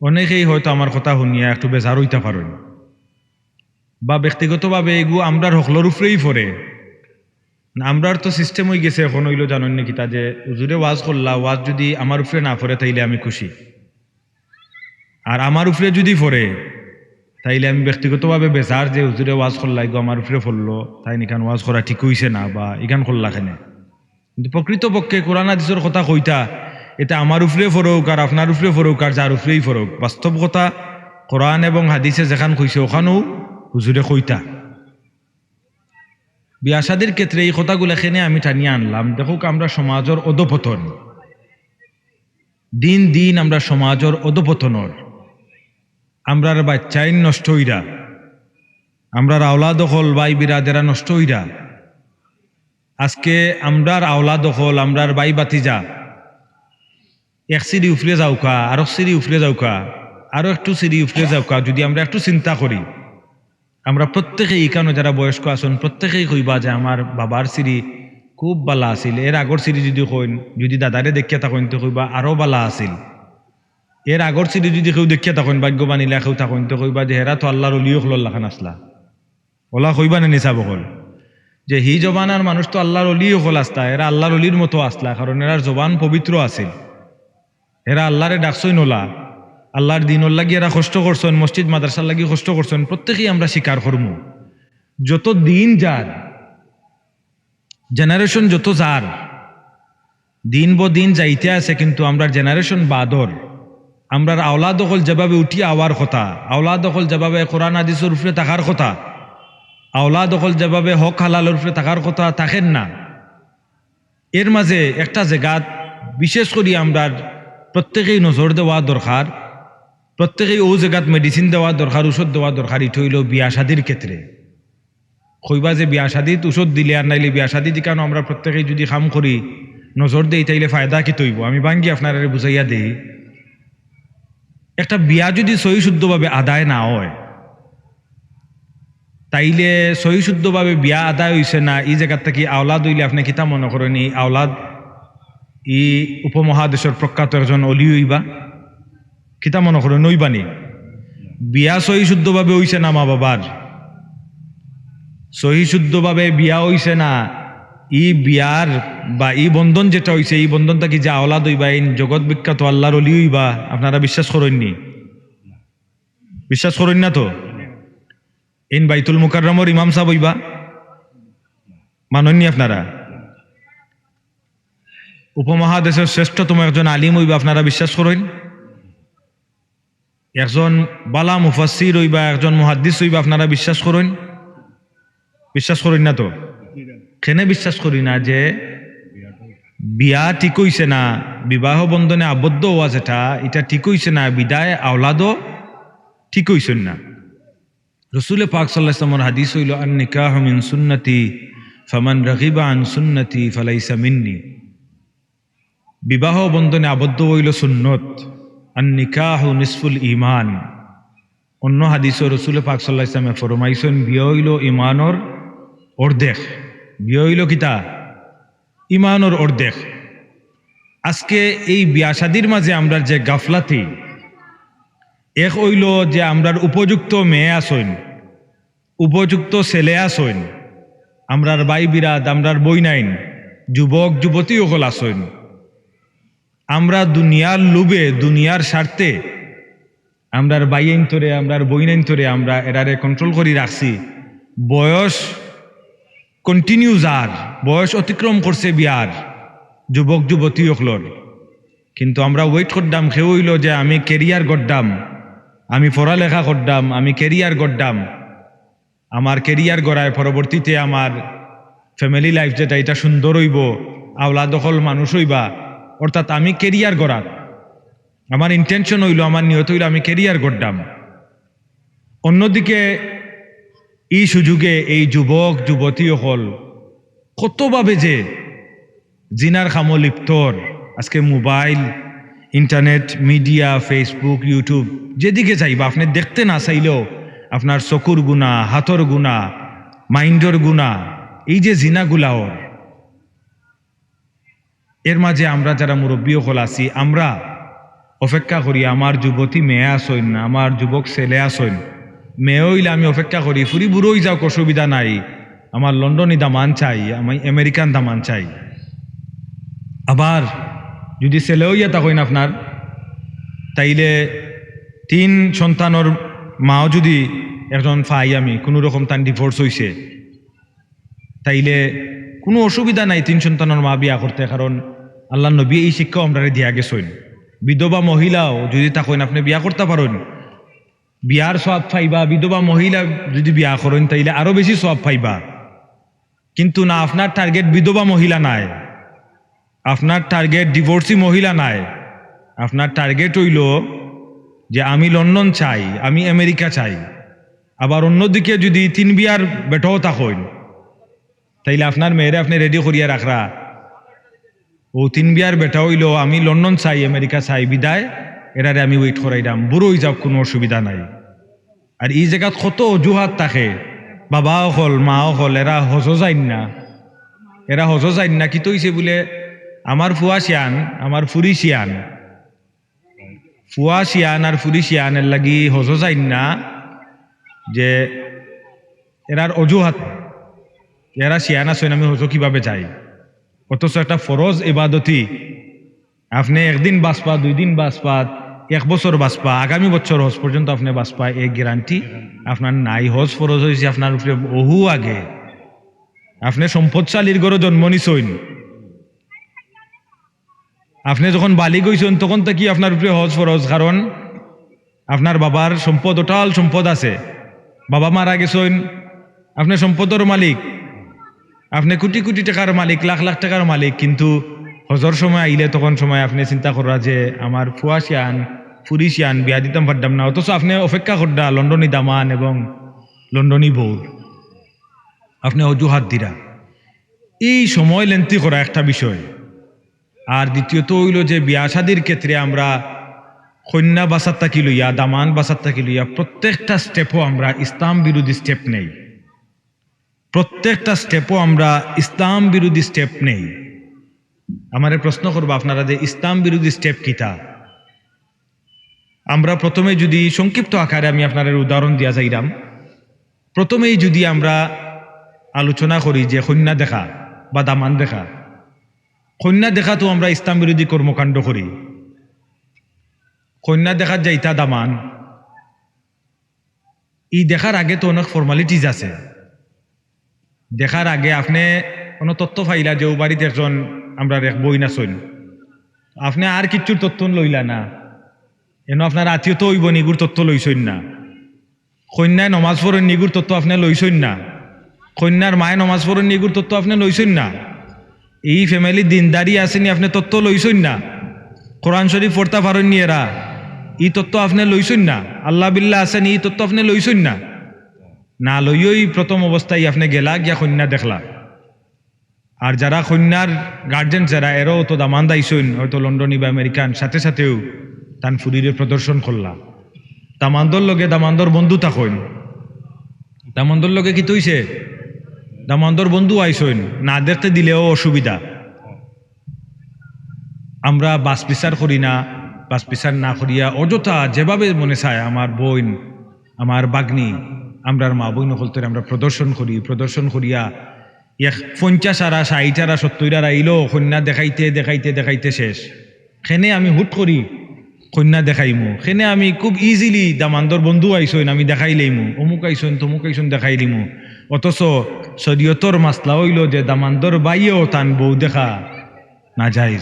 অনেকেই হয়তো আমার কথা হুনিয়া একটু বেজার অইতা পারইন, বা ব্যক্তিগতভাবে এগু আমরার হকলর উপরেই পড়ে। আমরার তো system অইগেছে এখন অইলো, জানইন নি কিতা, যে হুজুরে ওয়াজ করলা, ওয়াজ যদি আমার উপরে না পড়ে তাইলে আমি খুশি, আর আমার উপরে যদি পড়ে তাইলে আমি ব্যক্তিগতভাবে বেজার যে হুজুরে ওয়াজ করলা, এগু আমার উপরে পড়লো, তাইন ইখান ওয়াজ করা ঠিক অইছে না বা ইখান করলা কেনে। কিন্তু প্রকৃতপক্ষে কোরআন হাদিসর কথা কইতা, এটা আমার উপরে পড়উক আর আপনার উপরে পড়উক আর যার উপরেই পড়উক, বাস্তব কথা কোরআন এবং হাদিসে যেখান কইছে ওখানউ হুজুরে কইতা। বিয়া শাদীর ক্ষেত্রে এই কথাগুলা কেনে আমি টানিয়া আনলাম, দেখউক আমরার সমাজর অধঃপতন, দিন দিন আমরার সমাজর অধঃপতন অর। আমরার বাইচ্চাইন নষ্ট অইরা, আমরার আওলাদ অকল, ভাই বিরাদেরা নষ্ট অইরা। আজকে আমরার আওলাদ অকল, আমরার ভাই ভাতিজা এক সিঁড়ি উপরে যাউক্কা, আরক সিঁড়ি উপরে যাউক্কা, আরো একটু সিঁড়ি উপরে যাউক্কা, যদি আমরা একটু চিন্তা করি, আমরা প্রত্যেকেই, ইখানো যারা বয়স্ক আছইন, প্রত্যেকেই কইবা যে আমার বাবার সিঁড়ি খুব বালা আছিল, এর আগর সিঁড়ি যদি কইন, যদি দাদারে দেখিয়া থাকইন তে কইবা আরো বালা আছিল। এর আগর সিঁড়ি যদি কেউ দেখিয়া থাকইন, ভাগ্যবান ইলা কেউ থাকইন তে কইবা যে হেরা তো আল্লার অলি অকলর লাখান আছলা। অলা কইবা না নি সাব অকল? যে হি জমানার মানুষ তো আল্লার অলি অকল আছলা, এরা আল্লার অলির মতো আছলা, কারণ এরার জবান পবিত্র আছিল। এরা আল্লারে ডাকছইন অলা, আল্লার দিনর লাগি এরা কষ্ট করছইন, মসজিদ মাদ্রাসার লাগি কষ্ট করছইন, প্রত্যেকেই আমরা স্বীকার করমু। যত দিন যার, generation যত যার, দিন ব দিন যাইতে আছে, কিন্তু আমরার generation বাদর, আমরার আওলাদ অকল যেভাবে উঠি আওয়ার কথা, আওলাদ অকল যেভাবে কোরআন হাদিসর উপরে থাকার কথা, আওলাদ অকল যেভাবে হক হালালর উপরে থাকার কথা, থাকের না। এর মাঝে একটা জাগাত বিশেষ করি আমরার প্রত্যেকেই নজর দেওয়া দরকার, প্রত্যেকেই অউ জাগাত medicine দেওয়া দরকার, ঔষধ দেওয়া দরকার, ইটা অইলো বিয়া শাদীর ক্ষেত্রে। কইবা যে বিয়া শাদীত ঔষধ দিলে আর নাইলে বিয়া শাদীত ইখানো আমরা প্রত্যেকেই যদি কাম করি, নজর দেই, তাইলে ফায়দা কিতা অইবো? আমি ভাঙ্গি আপনারারে বুঝাইয়া দেই। একটা বিয়া যুদি সহি শুদ্ধভাবে আদায় না অয়, তাইলে সহি শুদ্ধভাবে বিয়া আদায় অইছে না, ই জাগাত থাকি আওলাদ অইলে আপনে কিতা মনো করইন? ই আওলাদ, ই উপমহাদেশর প্রখ্যাত একজন অলি অইবা? কিতা মনো করইন, অইবা নি? বিয়া সহি শুদ্ধভাবে অইছে না মা বাবার, সহি শুদ্ধভাবে বিয়া অইছে না, ই বিয়ার বা ই বন্ধন যেটা অইছে, ই বন্ধন থাকি যে আওলাদ অইবা, এইন জগৎ বিখ্যাত আল্লার অলি অইবা, আপনারা বিশ্বাস করইন নি? বিশ্বাস করইন না তো? এইন বাইতুল মুকাররমর ইমাম সাব অইবা? মানইন নি আপনারা? উপমহাদেশর শ্রেষ্ঠতম একজন আলিম অইবা, আপনারা বিশ্বাস করইন? একজন বালা মুফাসসির অইবা, একজন মুহাদ্দিস অইবা, আপনারা বিশ্বাস করইন? বিশ্বাস করইন না তো? কেনে বিশ্বাস করি না? যে বিয়া ঠিক অইছে না, বিবাহ বন্ধনে আবদ্ধ অওয়া যেটা, ইটা ঠিক অইছে না, বিধায় আওলাদও ঠিক অইছইন না। রসুলে পাক সাল্লাল্লাহু আলাইহি ওয়াসাল্লামর হাদিস অইলো, "আন নিকাহু মিন সুন্নতি, ফামান রাগিবা আন সুন্নতি ফালাইসা মিন্নি।" বিবাহ বন্ধনে আবদ্ধ অইলো সুন্নত, "আন নিকাহু নিসফুল ঈমান।" অন্য হাদিসো রসুলে পাক সাল্লাল্লাহু আলাইহি ওয়াসাল্লামে ফরমাইছইন, "বিয়া অইলো ঈমানর অর্ধেক।" বিয়া অইলো কিতা? ঈমানর অর্ধেক। আজকে এই বিয়া শাদির মাঝে আমরার যে গাফলাতি, এক অইলো যে আমরার উপযুক্ত মেয়ে আছইন, উপযুক্ত ছেলে আছইন, আমরার ভাই বিরাদ, আমরার বইনাইন, যুবক যুবতী অকল আছইন। আমরা দুনিয়ার লোভে, দুনিয়ার স্বার্থে আমরার ভাইয়াইন্তরে, আমরার বইনাইন্তরে আমরা এরারে control করি রাখছি। বয়স continue যার, বয়স অতিক্রম করছে বিয়ার, যুবক যুবতী অকলর। কিন্তু আমরা wait করতাম, কেউ অইলো যে আমি career গড়তাম, আমি পড়ালেখা করতাম, আমি career গড়তাম। আমার career গড়ায়, পরবর্তীতে আমার family life যেটা, ইটা সুন্দর অইবো, আওলাদ অকল মানুষ অইবা, অর্থাৎ আমি career গড়ার, আমার intention অইলো, আমার নিয়ত অইলো আমি career গড়তাম। অন্যদিকে ই সুযোগে এই যুবক যুবতী অকল কতভাবে যে জিনার কামো লিপ্তর। আজকে mobile, internet, media, Facebook, YouTube, যেদিকে যাইবা, আপনে দেখতে না চাইলেও আপনার চকুর গুনা, হাতর গুনা, mindর গুনা, এই যে জিনাগুলা অর, এর মাঝে আমরা যারা মুরব্বী অকল আছি, আমরা অপেক্ষা করি, আমার যুবতী মেয়ে আছইন না, আমার যুবক ছেলে আছইন, মেয়ে অইলে আমি অপেক্ষা করি, ফুরি বুড়ো অই যাউক, অসুবিধা নাই, আমার লন্ডনী দামান চাই, আমি আমেরিকান দামান চাই। আবার যুদি ছেলে অইয়া থাকইন আপনার, তাইলে তিন সন্তানর মাও যুদি একজন পাই আমি, কুনু রকম তান divorce অইছে, তাইলে কুনু অসুবিধা নাই তিন সন্তানর মা বিয়া করতে, কারণ আল্লার নবীয়ে ই শিক্ষাও আমরারে দিয়া গেছইন। বিধবা মহিলাও যুদি থাকইন, আপনে বিয়া করতা পারইন, বিয়ার সওয়াব পাইবা। বিধবা মহিলা যুদি বিয়া করইন, তাইলে আরো বেশি সওয়াব পাইবা। কিন্তু না, আপনার target বিধবা মহিলা নায়, আপনার target divorcee মহিলা নায়, আপনার target অইলো যে আমি লন্ডন চাই, আমি আমেরিকা চাই। আবার অন্যদিকে যুদি তিন বিয়ার বেটাও থাকইন, তাইলে আপনার মেয়েরে আপনে ready করিয়া রাখরা, অউ তিন বিয়ার বেটা অইলো আমি লন্ডন চাই, আমেরিকা চাই, বিধায় এরারে আমি wait করাইরাম, বুড়ো অই যাউক, কুনু অসুবিধা নাই। আর ই জাগাত কত অজুহাত থাকে, বাবা অকল, মা অকল, এরা হজো যাইন না, এরা হজো যাইন না, কিতা অইছে বুলে, আমার ফুয়া শিয়ান, আমার ফুরি শিয়ান, ফুয়া শিয়ান আর ফুরি শিয়ান, এর লাগি হজো যাইন না, যে এরার অজুহাত, এরা শিয়ান আছইন, আমি হজো কিভাবে যাই? অথচ একটা ফরজ ইবাদতি, আপনে একদিন বাঁচবা, দুই দিন বাঁচবা, এক বছর বাঁচবা, আগামী বছর হজ পর্যন্ত আপনে বাঁচবা, এই guarantee আপনার নাই। হজ ফরজ অইছে আপনার উপরে বহু আগে। আপনে সম্পদশালীর ঘরো জন্ম নিছইন, আপনে যখন বালিগ অইছইন তখন থাকি আপনার উপরে হজ ফরজ, কারণ আপনার বাবার সম্পদ, অটাল সম্পদ আছে, বাবা মারা গেছইন, আপনে সম্পদর মালিক, আপনে কোটি কোটি টেকার মালিক, লাখ লাখ টেকার মালিক, কিন্তু হজর সময় আইলে তখন সময় আপনে চিন্তা কররা যে আমার ফুয়া শিয়ান, ফুরি শিয়ান বিয়া দিতাম পারতাম না, অথচ আপনে অপেক্ষা কররা লন্ডনী দামান এবং লন্ডনী বউর, আপনে অজুহাত দিরা। এই সময় lengthy করা একটা বিষয়, আর দ্বিতীয়ত অইলো যে বিয়া শাদির ক্ষেত্রে আমরা কইন্যা বাছার থাকি লইয়া, দামান বাছার থাকি লইয়া প্রত্যেকটা স্টেপও আমরা ইসলাম বিরোধী স্টেপ নেই। প্রত্যেকটা স্টেপও আমরা ইসলাম বিরোধী স্টেপ নেই। আমারে প্রশ্ন করবা আপনারা যে ইসলাম বিরোধী স্টেপ কিতা? আমরা প্রথমে যদি সংক্ষিপ্ত আকারে আমি আপনারে উদাহরণ দিয়া যাইরাম, প্রথমেই যদি আমরা আলোচনা করি যে কইন্যা দেখা বা দামান দেখা, কইন্যা দেখা তো আমরা ইসলাম বিরোধী কর্মকাণ্ড করি। কইন্যা দেখাত যাইতা দামান, ই দেখার আগে তো অনেক ফর্মালিটিজ আছে। দেখার আগে আপনে কোনো তথ্য পাইলা যে ও বাড়িত একজন আমরার এক বইন আছইন, আপনে আর কিচ্ছুর তথ্য লইলা না, এনো আপনার আত্মীয় তো অইবো নি, ইগুর তথ্য লইছইন না। কইন্যায় নমাজ পড়ইন নি, ইগুর তথ্য আপনে লইছইন না। কইন্যার মায়ে নমাজ পড়ইন নি, ইগুর তথ্য আপনে লইছইন না। ই ফ্যামিলি দিনদারি আছে নি, আপনে তথ্য লইছইন না। কোরআন শরীফ পড়তা পারইন নি এরা, ই তথ্য আপনে লইছইন না। আল্লাহ বিল্লাহ আছে নি, ই তথ্য আপনে লইছইন না। না লইয়াউ প্রথম অবস্থায় আপনে গেলা গিয়া কইন্যা দেখলা। আর যারা কইন্যার গার্জেন যারা, এরাও তো দামান্দ আইছইন, হয়তো লন্ডনি বা আমেরিকান, সাথে সাথেউ তান ফুরিরে প্রদর্শন করলা। দামান্দর লগে দামান্দর বন্ধু থাকইন, দামান্দর লগে কিতা অইছে, দামান্দর বন্ধু আইছইন, না দেখতে দিলেও অসুবিধা। আমরা বাছ বিচার করি না, বাছ বিচার না করিয়া অযথা যেভাবে মনে চায় আমার বইন, আমার বাগ্নি, আমরার মা বইন অকলতরে আমরা প্রদর্শন করি, প্রদর্শন করিয়া এক পঞ্চাশ আরা, ষাইট আরা, সত্তইর আরা আইলো, কইন্যা দেখাইতে, দেখাইতে, দেখাইতে শেষ। কেনে আমি হুট করি কইন্যা দেখাইমু, কেনে আমি খুব ইজিলি দামান্দর বন্ধু আইছইন, আমি দেখাইলাইমু, অমুক আইছইন, তমুক আইছইন, দেখাইলিমু। অথচ শরীয়তর মাসলা অইলো যে দামান্দর ভাইয়েও তান বউ দেখা নাজাইজ।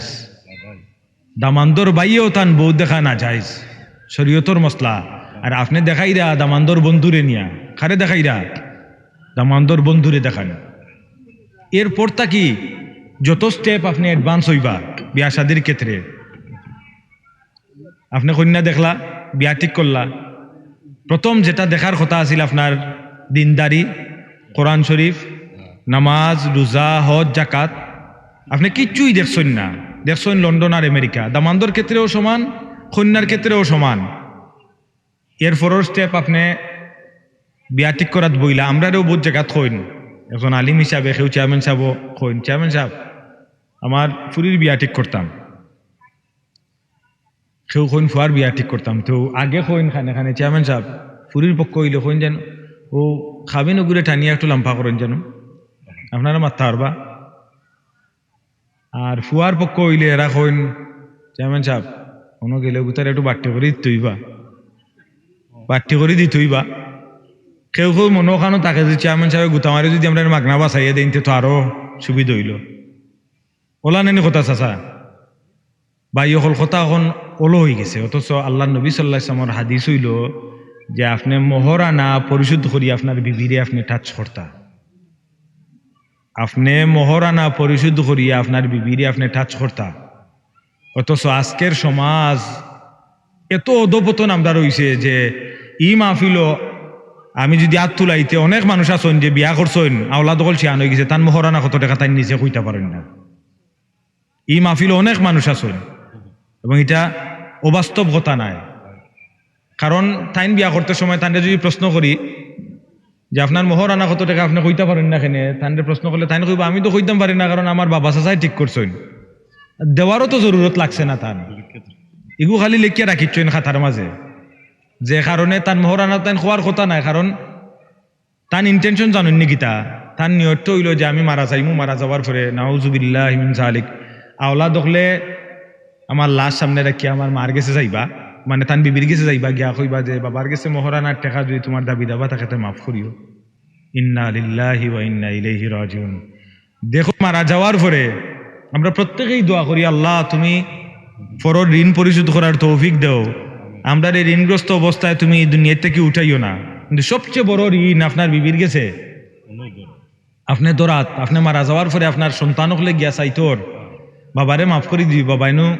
দামান্দর ভাইয়েও তান বউ দেখা নাজাইজ, শরীয়তর মাসলা। আর আপনে দেখাইরা দামান্দর বন্ধুরে নিয়া, কারে দেখাইরা? দামান্দর বন্ধুরে দেখান। এরপর থাকি যত স্টেপ আপনে অ্যাডভান্স অইবা বিয়া শাদির ক্ষেত্রে, আপনে কইন্যা দেখলা, বিয়া ঠিক করলা, প্রথম যেটা দেখার কথা আছিল আপনার দিনদারি, কোরআন শরীফ, নামাজ, রোজা, হজ, জাকাত, আপনে কিচ্ছুই দেখছইন না। দেখছইন লন্ডন আর আমেরিকা, দামান্দর ক্ষেত্রেও সমান, কইন্যার ক্ষেত্রেও সমান। এরপরর স্টেপ আপনে বিয়া ঠিক করাত বইলা, আমরারেও বউত জাগাত কইন, একজন আলিম হিসাবে কেউ চেয়ারম্যান সাবও কইন, "চেয়ারম্যান সাব, আমার ফুরির বিয়া ঠিক করতাম।" কেউ কইন, "ফুয়ার বিয়া ঠিক করতাম।" তো আগে কইন খানে খানে, "চেয়ারম্যান সাব, ফুরির পক্ষ অইলে কইন যেন ও খাবিন ওগুরে টানিয়া একটু লাম্বা করইন যেন, আপনারা মাততা পারবা।" আর ফুয়ার পক্ষ অইলে এরা কইন, "চেয়ারম্যান সাব, অনো গেলে গুতারে একটু বাট্টি করি দিতে অইবা, বাট্টি করি দিতে অইবা।" কেউ কেউ মনো অখানো থাকে যে চেয়ারম্যান সাবে গুতা মারি যদি আমরারে মাগনা বাঁচাইয়া দেইন, তে তো আরো সুবিধা অইলো। অলা নানি কথা চাচা? ভাই অকল, কথা অখন অলো অইগেছে, অথচ আল্লার নবী সাল্লাল্লাহু আলাইহি ওয়াসাল্লামর হাদিস অইলো যে আপনে মোহরানা পরিশোধ করি আপনার বিবিরে আপনে টাচ করতা, আপনে মোহরানা পরিশোধ করি আপনার বিবিরে আপনে টাচ করতা। অথচ আজকের সমাজ এত অধপতন আমরার অইছে যে ই মাহফিলো আমি যদি আত তুলাইতে অনেক মানুষ আছইন যে বিয়া করছইন, আওলাদ অকল শিয়ান অইগেছে, তান মোহরানা কত টেকা তাইন নিজে কইতা পারইন না। ই মাহফিলো অনেক মানুষ আছইন এবং ইটা অবাস্তব কথা নায়। কারণ তাইন বিয়া করতে সময় তানরে যদি প্রশ্ন করি যে, "আপনার মোহরানা কত টেকা?" আপনে কইতা পারইন না কেনে, তানরে প্রশ্ন করলে তাইন কইবা, "আমি তো কইতাম পারি না, কারণ আমার বাবা চাচায় ঠিক করছইন।" দেওয়ারও তো জরুরত লাগছে না তান। ইগু খালি লেখিয়া রাখিছইন খাতার মাঝে, যে কারণে তান মোহরানা তাইন কওয়ার কথা নায়, কারণ তান intention জানইন নি কিতা? তান নিয়তটা অইলো যে আমি মারা যাইমু, মারা যাওয়ার পরে নাউজুবিল্লাহি মিন জালিক, আওলাদ অকলে আমার লাশ সামনে রাখিয়া আমার মার গেছে যাইবা, মানে তান বিবির গেছে যাইবা, গিয়া কইবা যে, "বাবার গেছে মোহরানার টেকা যদি তুমার দাবি দাবা থাকে তে মাফ করিও।" ইন্না লিল্লাহি ওয়া ইন্না ইলাইহি রাজিউন। দেখো, মারা যাওয়ার পরে আমরা প্রত্যেকেই দোয়া করি, "আল্লাহ, তুমি পরর ঋণ পরিশোধ করার তৌফিক দেও, আমরারে ঋণগ্রস্ত অবস্থায় তুমি এই দুনিয়া থাকি উঠাইও না।" কিন্তু সবচেয়ে বড় ঋণ আপনার বিবির গেছে, আপনে ধরাত, আপনে মারা যাওয়ার পরে আপনার সন্তান অকলে গিয়া চাইতর, "বাবারে মাফ করি দিও, বাবাইনু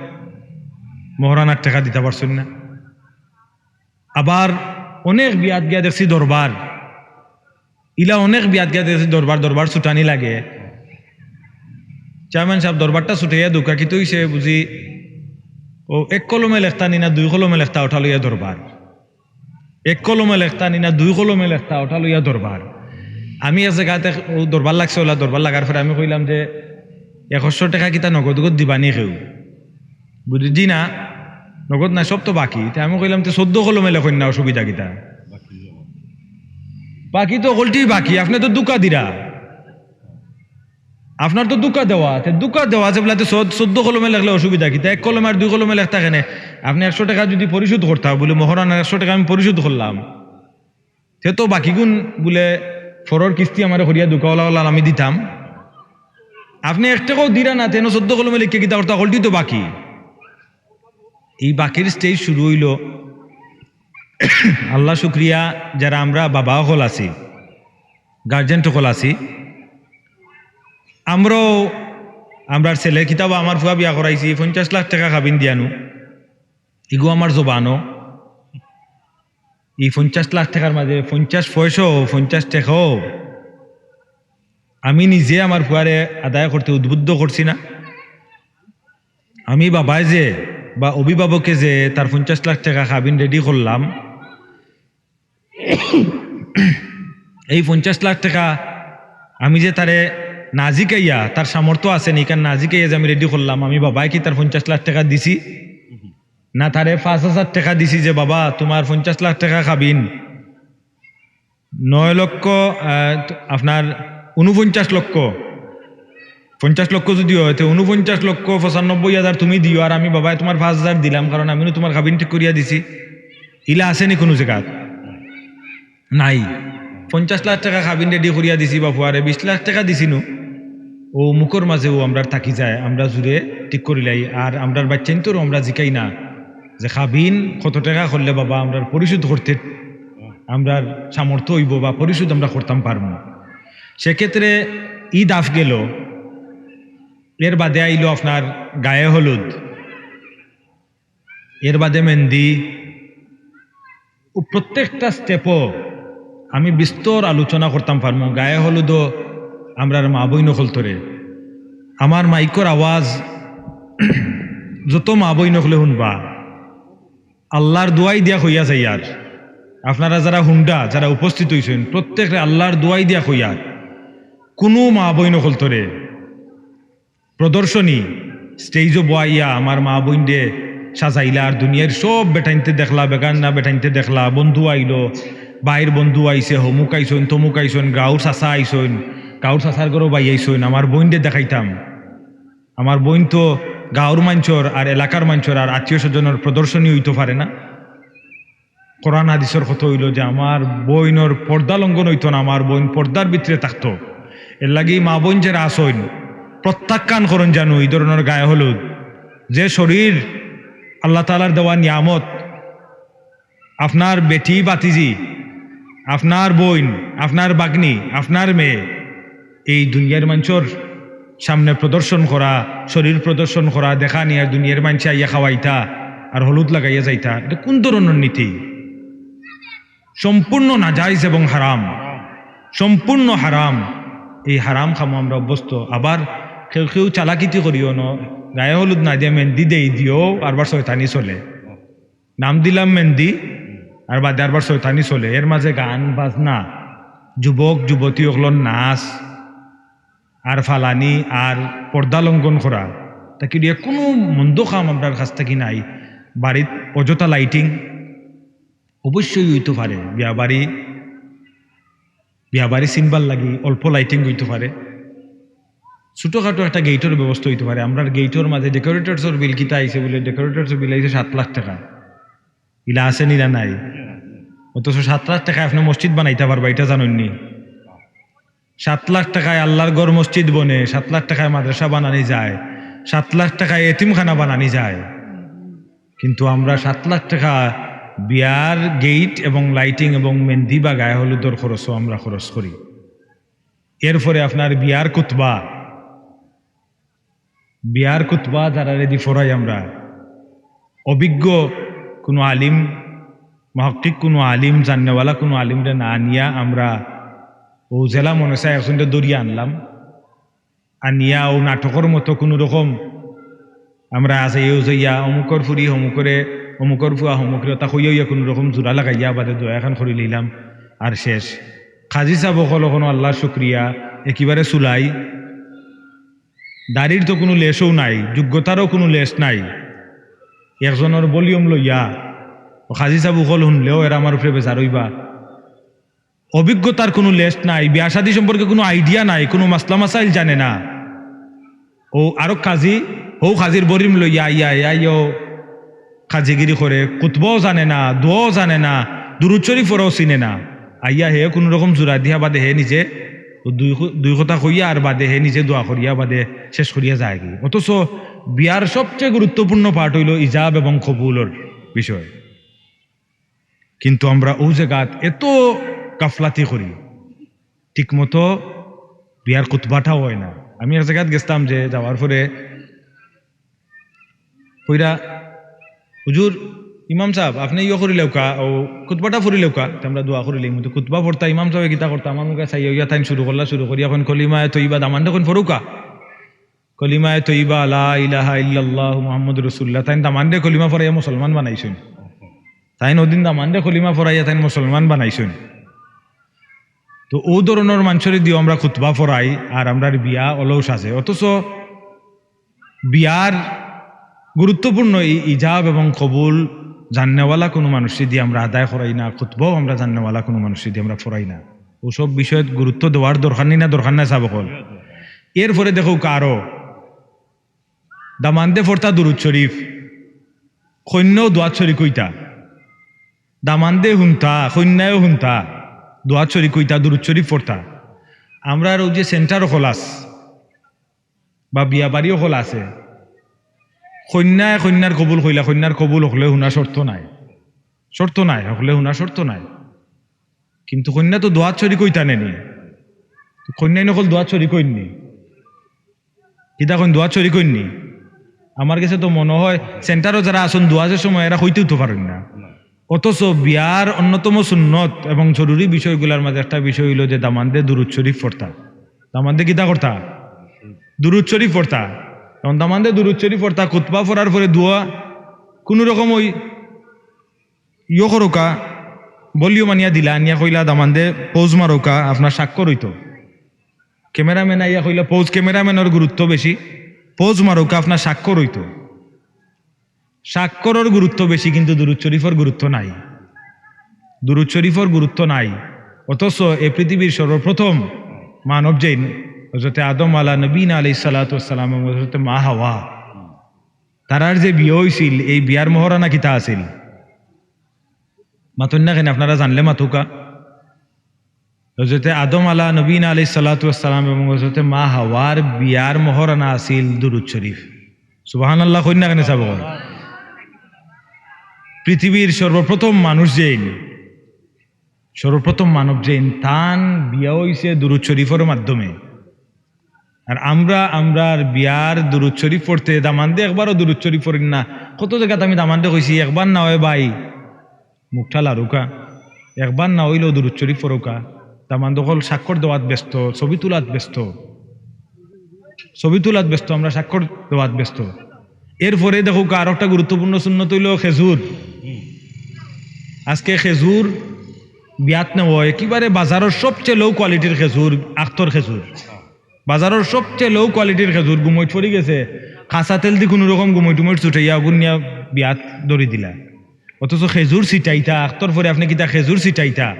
মোহরানার টেকা দিতা পারছইন না।" আবার অনেক বিয়াত গিয়া দেখছি দরবার, ইলা অনেক বিয়াত গিয়া দেখছি দরবার, দরবার ছুটানি লাগে। চেয়ারম্যান সাব, দরবারটা ছুটাইয়া দেউক্কা, কিতা অইছে বুঝি? ও এক কলমে লেখতা নি না দুই কলমে লেখতা, ওটা লইয়া দরবার। এক কলমে লেখতা নি না দুই কলমে লেখতা, ওটা লইয়া দরবার। আমি এক জাগাত এক, ও দরবার লাগছে, ওলা দরবার লাগার পরে আমি কইলাম যে, "একশো টেকা কিতা নগদ উগদ দিবা নি কেউ?" বুঝি, "জি না, নগদ না, সব তো বাকি।" তে আমি কইলাম, "তে চৌদ্দ কলমে লেখইন না, অসুবিধা কিতা?" বাকি তো হকলটি বাকি, আপনে তো ধুকা দিরা। আপনার তো ধুকা দেওয়া, তে ধুকা দেওয়া আছে বুলে, তে চৌদ্দ, চৌদ্দ কলমে লেখলে অসুবিধা কিতা? এক কলমে আর দুই কলমে লেখতা কেনে? আপনে একশো টেকা যুদি পরিশোধ করতা, বুলে, "মহরানার একশো টেকা আমি পরিশোধ করলাম, তে তো বাকিগুন বুলে পরর কিস্তি আমারে করিয়া দেউক্কা, ওলা ওলা আমি দিতাম।" আপনে এক টেকাও দিরা না, তেন চৌদ্দ কলমে লেখিয়া কিতা করতা? হকলটি তো বাকি। এই বাকির stage শুরু অইলো। আল্লাহ শুক্রিয়া, যারা আমরা বাবা হকল আছি, গার্জেন হকল আছি, আমরাও, আমরার ছেলে কিতা বা আমার ফুয়া বিয়া করাইছি, পঞ্চাশ লাখ টেকা কাবিন দিয়ানু, ইগু আমার জবানো, এই পঞ্চাশ লাখ টেকার মাঝে পঞ্চাশ পয়সাও, পঞ্চাশ টেকাও আমি নিজে আমার ফুয়ারে আদায় করতে উদ্বুদ্ধ করছি না। আমি বাবায় যে বা অভিভাবকে যে তার পঞ্চাশ লাখ টেকা কাবিন রেডি করলাম, এই পঞ্চাশ লাখ টেকা আমি যে তারে না জিকাইয়া, তার সামর্থ্য আছে নি, কারণ না জিকাইয়া যে আমি রেডি করলাম, আমি বাবায় কি তার পঞ্চাশ লাখ টেকা দিছি? না, তারে পাঁচ হাজার টেকা দিছি যে, "বাবা, তুমার পঞ্চাশ লাখ টেকা কাবিন, নয় লক্ষ, আহ, আপনার ঊনপঞ্চাশ লক্ষ, পঞ্চাশ লক্ষ যুদি অয়, তে ঊনপঞ্চাশ লক্ষ পঁচানব্বই হাজার তুমি দিও, আর আমি বাবায় তুমার পাঁচ হাজার দিলাম, কারণ আমি তুমার কাবিন ঠিক করিয়া দিছি।" ইলা আছে নি কুনু জাগাত? নাই। পঞ্চাশ লাখ টেকা কাবিন রেডি করিয়া দিছি বা ফুয়ারে, বিশ লাখ টেকা দিছি নু, ও মুখর মাঝে ও আমরার থাকি যায়, আমরা জুরে ঠিক করিলাই। আর আমরার বাইচ্চাইন্তরও আমরা জিকাই না যে কাবিন কত টেকা করলে বাবা আমরার পরিশোধ করতে, আমরার সামর্থ্য অইবো বা পরিশোধ আমরা করতাম পারমু। সেক্ষেত্রে ই দাফ গেল। এর বাদে আইলো আপনার গায়ে হলুদ, এর বাদে মেন্দি, ও প্রত্যেকটা স্টেপও আমি বিস্তর আলোচনা করতাম পারমু। গায়ে হলুদও আমরার মা বইন অকলতরে, আমার মাইকর আওয়াজ যত মা বইন অকলে হুনবা, আল্লার দোয়াই দিয়া কইয়া যাইয়ার, আপনারা যারা হুনরা, যারা উপস্থিত অইছইন, প্রত্যেকরে আল্লার দোয়াই দিয়া কইয়ার, কুনু মা বইন অকলতরে প্রদর্শনী, স্টেজও বওয়াইয়া আমার মা বইনরে সাজাইলা, আর দুনিয়ার সব বেটাইন্তে দেখলা, বেগানা বেটাইন্তে দেখলা, বন্ধু আইলো, ভাইর বন্ধু আইছে, হমুক আইছইন, তমুক আইছইন, গাঁওর চাচা আইছইন, গাঁওর চাচার ঘরর ভাই আইছইন, আমার বইনরে দেখাইতাম। আমার বইন তো গাঁওর মানষর আর এলাকার মানষর আর আত্মীয় স্বজনর প্রদর্শনী অইতো পারে না। কোরআন হাদিসর কথা অইলো যে আমার বইনর পর্দা লঙ্ঘন অইতো না, আমার বইন পর্দার ভিতরে থাকতো। এরলাগি মা বইন যেরা আছইন, প্রত্যাখ্যান করইন জানু ই ধরনর গায়ে হলুদ। যে শরীর আল্লাহ তাআলার দেওয়া নিয়ামত, আপনার বেটি ভাতিজি, আপনার বইন, আপনার ভাগ্নি, আপনার মেয়ে, এই দুনিয়ার মানষর সামনে প্রদর্শন করা, শরীর প্রদর্শন করা, দেখানি আর দুনিয়ার মানষে আইয়া খাওয়াইতা আর হলুদ লাগাইয়া যাইতা, ইটা কুন ধরনর নীতি? সম্পূর্ণ নাজাইজ এবং হারাম, সম্পূর্ণ হারাম। এই হারাম কামো আমরা অভ্যস্ত। আবার কেউ কেউ চালাকিতি করিও ন, গায়ে হলুদ না দিয়া মেন্দি দেই দিও, আরবার শয়তানি চলে। নাম দিলাম মেন্দি, আর বাদে আরবার শয়তানি চলে। এর মাঝে গান বাজনা, যুবক যুবতী অকলর নাচ, আর ফালানি, আর পর্দা লঙ্ঘন করা, তা কি দিয়া কুনু মন্দ কাম আমরার কাছ থাকি নাই। বাড়িত অযথা lighting অবশ্যই অইতো পারে, বিয়া বাড়ি, বিয়া বাড়ি চিনবার লাগি অল্প lighting অইতো পারে, ছোটখাটো একটা গেইটর ব্যবস্থা অইতো পারে। আমরার গেইটর মাঝে decorators-র বিল কিতা আইছে বুলে, decorators-র বিল আইছে সাত লাখ টেকা, ইলা আছে নি না নাই? অথচ সাত লাখ টেকায় আপনে মসজিদ বানাইতা পারবা, ইটা জানইন নি? সাত লাখ টেকায় আল্লার ঘর মসজিদ বনে, সাত লাখ টেকায় মাদ্রাসা বানানি যায়, সাত লাখ টেকায় এতিমখানা বানানি যায়। কিন্তু আমরা সাত লাখ টেকা বিয়ার গেইট এবং lighting এবং মেন্দি বা গায়ে হলুদর খরচও আমরা খরচ করি। এরপরে আপনার বিয়ার খুতবা, বিয়ার খুতবা যারারে দি পড়াই আমরা, অভিজ্ঞ কুনু আলিম, মুহাক্কিক কুনু আলিম, জাননেওয়ালা কুনু আলিমরে না আনিয়া আমরা অউ যেলা মনে চায় একজনরে ধরিয়া আনলাম। আনিয়া অউ নাটকর মতো কুনু রকম আমরা আজাইয়াউ যাইয়া অমুকর ফুরি হমুকরে, অমুকর ফুয়া হমুকরে, অতা কইয়া অইয়া কুনু রকম জুড়া লাগাইয়া বাদে দোয়া এখান করি লইলাম, আর শেষ। কাজী সাব অকল অখনো আল্লার শুক্রিয়া, একেবারে চুলাই। দাড়ির তো কুনু লেশও নাই, যোগ্যতারও কুনু লেশ নাই। একজনর ভলিউম লইয়া, অউ কাজী সাব অকল হুনলেও এরা আমার উপরে বেজার অইবা। অভিজ্ঞতার কুনু লেশ নাই, বিয়া শাদী সম্পর্কে কুনু আইডিয়া নাই, কুনু মাসলা মাসাইল জানে না। অউ আরক কাজী, হউ কাজীর ভলিউম লইয়া আইয়া, আইয়া, আইয়াও কাজীগিরি করে, খুতবাও জানে না, দোয়াও জানে না, দুরুদ শরিফ পড়াও চিনে না। আইয়া হে কুনু রকম জুড়া দিয়া বাদে হে নিজে অউ দুই ক-, দুই কথা কইয়া আর বাদে হে নিজে দোয়া করিয়া বাদে শেষ করিয়া যায়গি। অথচ বিয়ার সবচেয়ে গুরুত্বপূর্ণ পার্ট অইলো ইজাব এবং কবুলর বিষয়। কিন্তু আমরা অউ জাগাত এত গাফলাতি করি, ঠিকমতো বিয়ার খুতবাটাও অয় না। আমি এক জাগাত গেছতাম যে যাওয়ার পরে কইরা, "হুজুর, ইমাম সাব, আপনে ইয়ো করিলাউক্কা, অউ খুতবাটা পড়িলাউক্কা, তে আমরা দোয়া করিলাইমু।" তো খুতবা পড়তা, ইমাম সাবে কিতা করতা, আমার মুখে চাইয়া অইয়া তাইন শুরু করলা, শুরু করিয়া কইন, "কলিমায়ে তৈয়বা দামান্দরে কইন পড়উক্কা।" কলিমায়ে তৈয়বা, লা ইলাহা ইল্লাল্লাহু মুহাম্মাদুর রাসূলুল্লাহ। তাইন দামান্দরে কলিমা পড়াইয়া মুসলমান বানাইছইন। তাইন অউদিন দামান্দরে কলিমা পড়াইয়া তাইন মুসলমান বানাইছইন। তো অউ ধরনর মানষরে দিয়াও আমরা খুতবা পড়াই, আর আমরার বিয়া অলস আছে। অথচ বিয়ার গুরুত্বপূর্ণ ই-, ইজাব এবং কবুল জাননেওয়ালা কুনু মানুষরে দিয়া আমরা আদায় করাই না, খুতবাও আমরা জাননেওয়ালা কুনু মানুষরে দিয়া আমরা পড়াই না। অউ সব বিষয়ত গুরুত্ব দেওয়ার দরকার নি না, দরকার না সাব অকল? এরপরে দেখউক্কা আরো, দামান্দে পড়তা দুরুদ শরিফ, কইন্যাও দোয়াত শরিক অইতা। দামান্দে হুনতা, কইন্যায়ও হুনতা, দোয়াত শরিক অইতা, দুরুদ শরিফ পড়তা। আমরার অউ যে সেন্টার অকল আছ, বা বিয়া বাড়ি অকল আছে, কইন্যায় কইন্যার কবুল কইলা, কইন্যার কবুল হকলে হুনা শর্ত নায়, শর্ত নায়, হকলে হুনা শর্ত নায়। কিন্তু কইন্যা তো দোয়াত শরিক অইতা নে নি, কইন্যাইন অকল দোয়াত শরিক অইন নি, কিতা কইন, দোয়াত শরিক অইন নি? আমার গেছে তো মনো অয় সেন্টারো যারা আছইন দোয়াজর সময় এরা কইতেউ তো পারইন না। অথচ বিয়ার অন্যতম সুন্নত এবং জরুরি বিষয়গুলার মাঝে একটা বিষয় অইলো যে দামান্দে দুরুদ শরিফ পড়তা। দামান্দে কিতা করতা? দুরুদ শরিফ পড়তা। এখন দামান্দে দুরুদ শরিফ পড়তা, খুতবা পড়ার পরে দোয়া কুনু রকম অউ ইয়ো করউক্কা, ভলিউম আনিয়া দিলা, আনিয়া কইলা দামান্দে পোজ মারউক্কা, আপনার স্বাক্ষর অইতো। ক্যামেরাম্যান আইয়া কইলা পোজ, ক্যামেরাম্যানর গুরুত্ব বেশি, পোজ মারউক্কা, আপনার স্বাক্ষর অইতো। স্বাক্ষরর গুরুত্ব বেশি, কিন্তু দুরুদ শরিফর গুরুত্ব নাই। দুরুদ শরিফর গুরুত্ব নাই। অথচ এ পৃথিবীর সর্বপ্রথম মানব যেইন, হযরতে আদম আলা নবীনা আলাইহিস সালাতু ওয়াস সালাম এবং হযরতে মা হাওয়া, তারার যে বিয়া অইছিল, এই বিয়ার মহরানা কিতা আছিল? মাতইন না কেনে, আপনারা জানলে মাতউক্কা। হযরতে আদম আলা নবীনা আলাইহিস সালাতু ওয়াস সালাম এবং হযরতে মা হাওয়ার বিয়ার মহরানা আছিল দুরুদ শরিফ। সুবহানাল্লাহ কইন না কেনে সাব অকল? পৃথিবীর সর্বপ্রথম মানুষ যেইন, সর্বপ্রথম মানব যেইন, তান বিয়া অইছে দুরুদ শরিফর মাধ্যমে। আর আমরা, আমরার বিয়ার দুরুদ শরিফ পড়তে দামান্দে একবারও দুরুদ শরিফ পড়ইন না। কত জাগাত আমি দামান্দরে কইছি, একবার না অয় ভাই, মুখটা লাড়উক্কা, একবার না অইলেও দুরুদ শরিফ পড়উক্কা। দামান্দ অকল স্বাক্ষর দেওয়াত ব্যস্ত, ছবি তুলাত ব্যস্ত, ছবি তুলাত ব্যস্ত, আমরা স্বাক্ষর দেওয়াত ব্যস্ত। এরপরে দেখউক্কা, আরো একটা গুরুত্বপূর্ণ সুন্নত অইলো খেজুর। আজকে খেজুর বিয়াত নেওয়া অয়, একেবারে বাজারর সবচেয়ে লো কোয়ালিটির খেজুর, আখতর খেজুর। বাজারর সবচেয়ে লো কোয়ালিটির খেজুর, গুমইট পড়ি গেছে, কাঁচা তেল দি কুনু রকম গুমইট টুমইট ছুটাইয়া অগুন নিয়া বিয়াত ধরি দিলা। অথচ খেজুর ছিটাইতা, আখতর পরে আপনে কিতা খেজুর ছিটাইতা?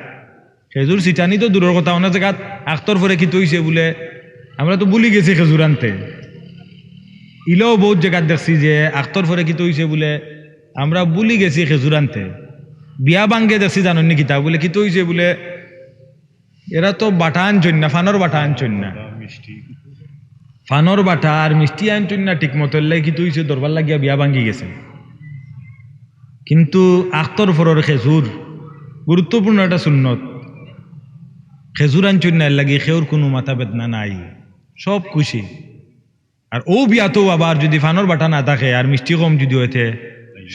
খেজুর ছিটানি তো দূরর কথা, অনেক জাগাত আখতর পরে কিতা অইছে বুলে, আমরা তো ভুলি গেছি খেজুর আনতে। ইলাও বউত জাগাত দেখছি যে আখতর পরে কিতা অইছে বুলে, আমরা ভুলি গেছি খেজুর আনতে। বিয়া ভাঙ্গে দেখছি জানইন নি কিতা বুলে, কিতা অইছে বুলে, এরা তো বাটা আনছইন না, ফানর বাটা আনছইন না। মিষ্টি। ফানর বাটা আর মিষ্টি আনছইন না ঠিক মতো, এরলাগি কিতা অইছে, দরবার লাগিয়া বিয়া ভাঙ্গি গেছে। কিন্তু আখতর পরর খেজুর গুরুত্বপূর্ণ একটা সুন্নত। খেজুর আনছইন না, এরলাগি কেউর কুনু মাথা বেদনা নাই, সব খুশি। আর অউ বিয়াতও আবার যুদি ফানর বাটা না থাকে আর মিষ্টি কম যুদি অয় তে,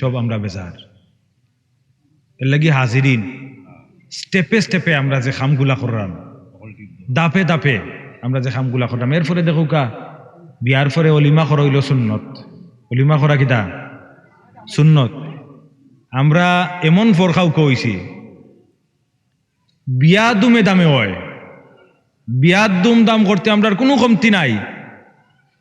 সব আমরা বেজার। এরলাগি হাজিরিন, স্টেপে স্টেপে আমরা যে কামগুলা কররাম, ধাপে ধাপে আমরা যে কামগুলা কররাম, এরপরে দেখউক্কা বিয়ার পরে অলিমা করা অইলো সুন্নত। অলিমা করা কিতা? সুন্নত। আমরা এমন ফরখাউক অইছি, বিয়া দুমে দামে অয়, বিয়ার দুমদাম করতে আমরার কুনু কমতি নাই,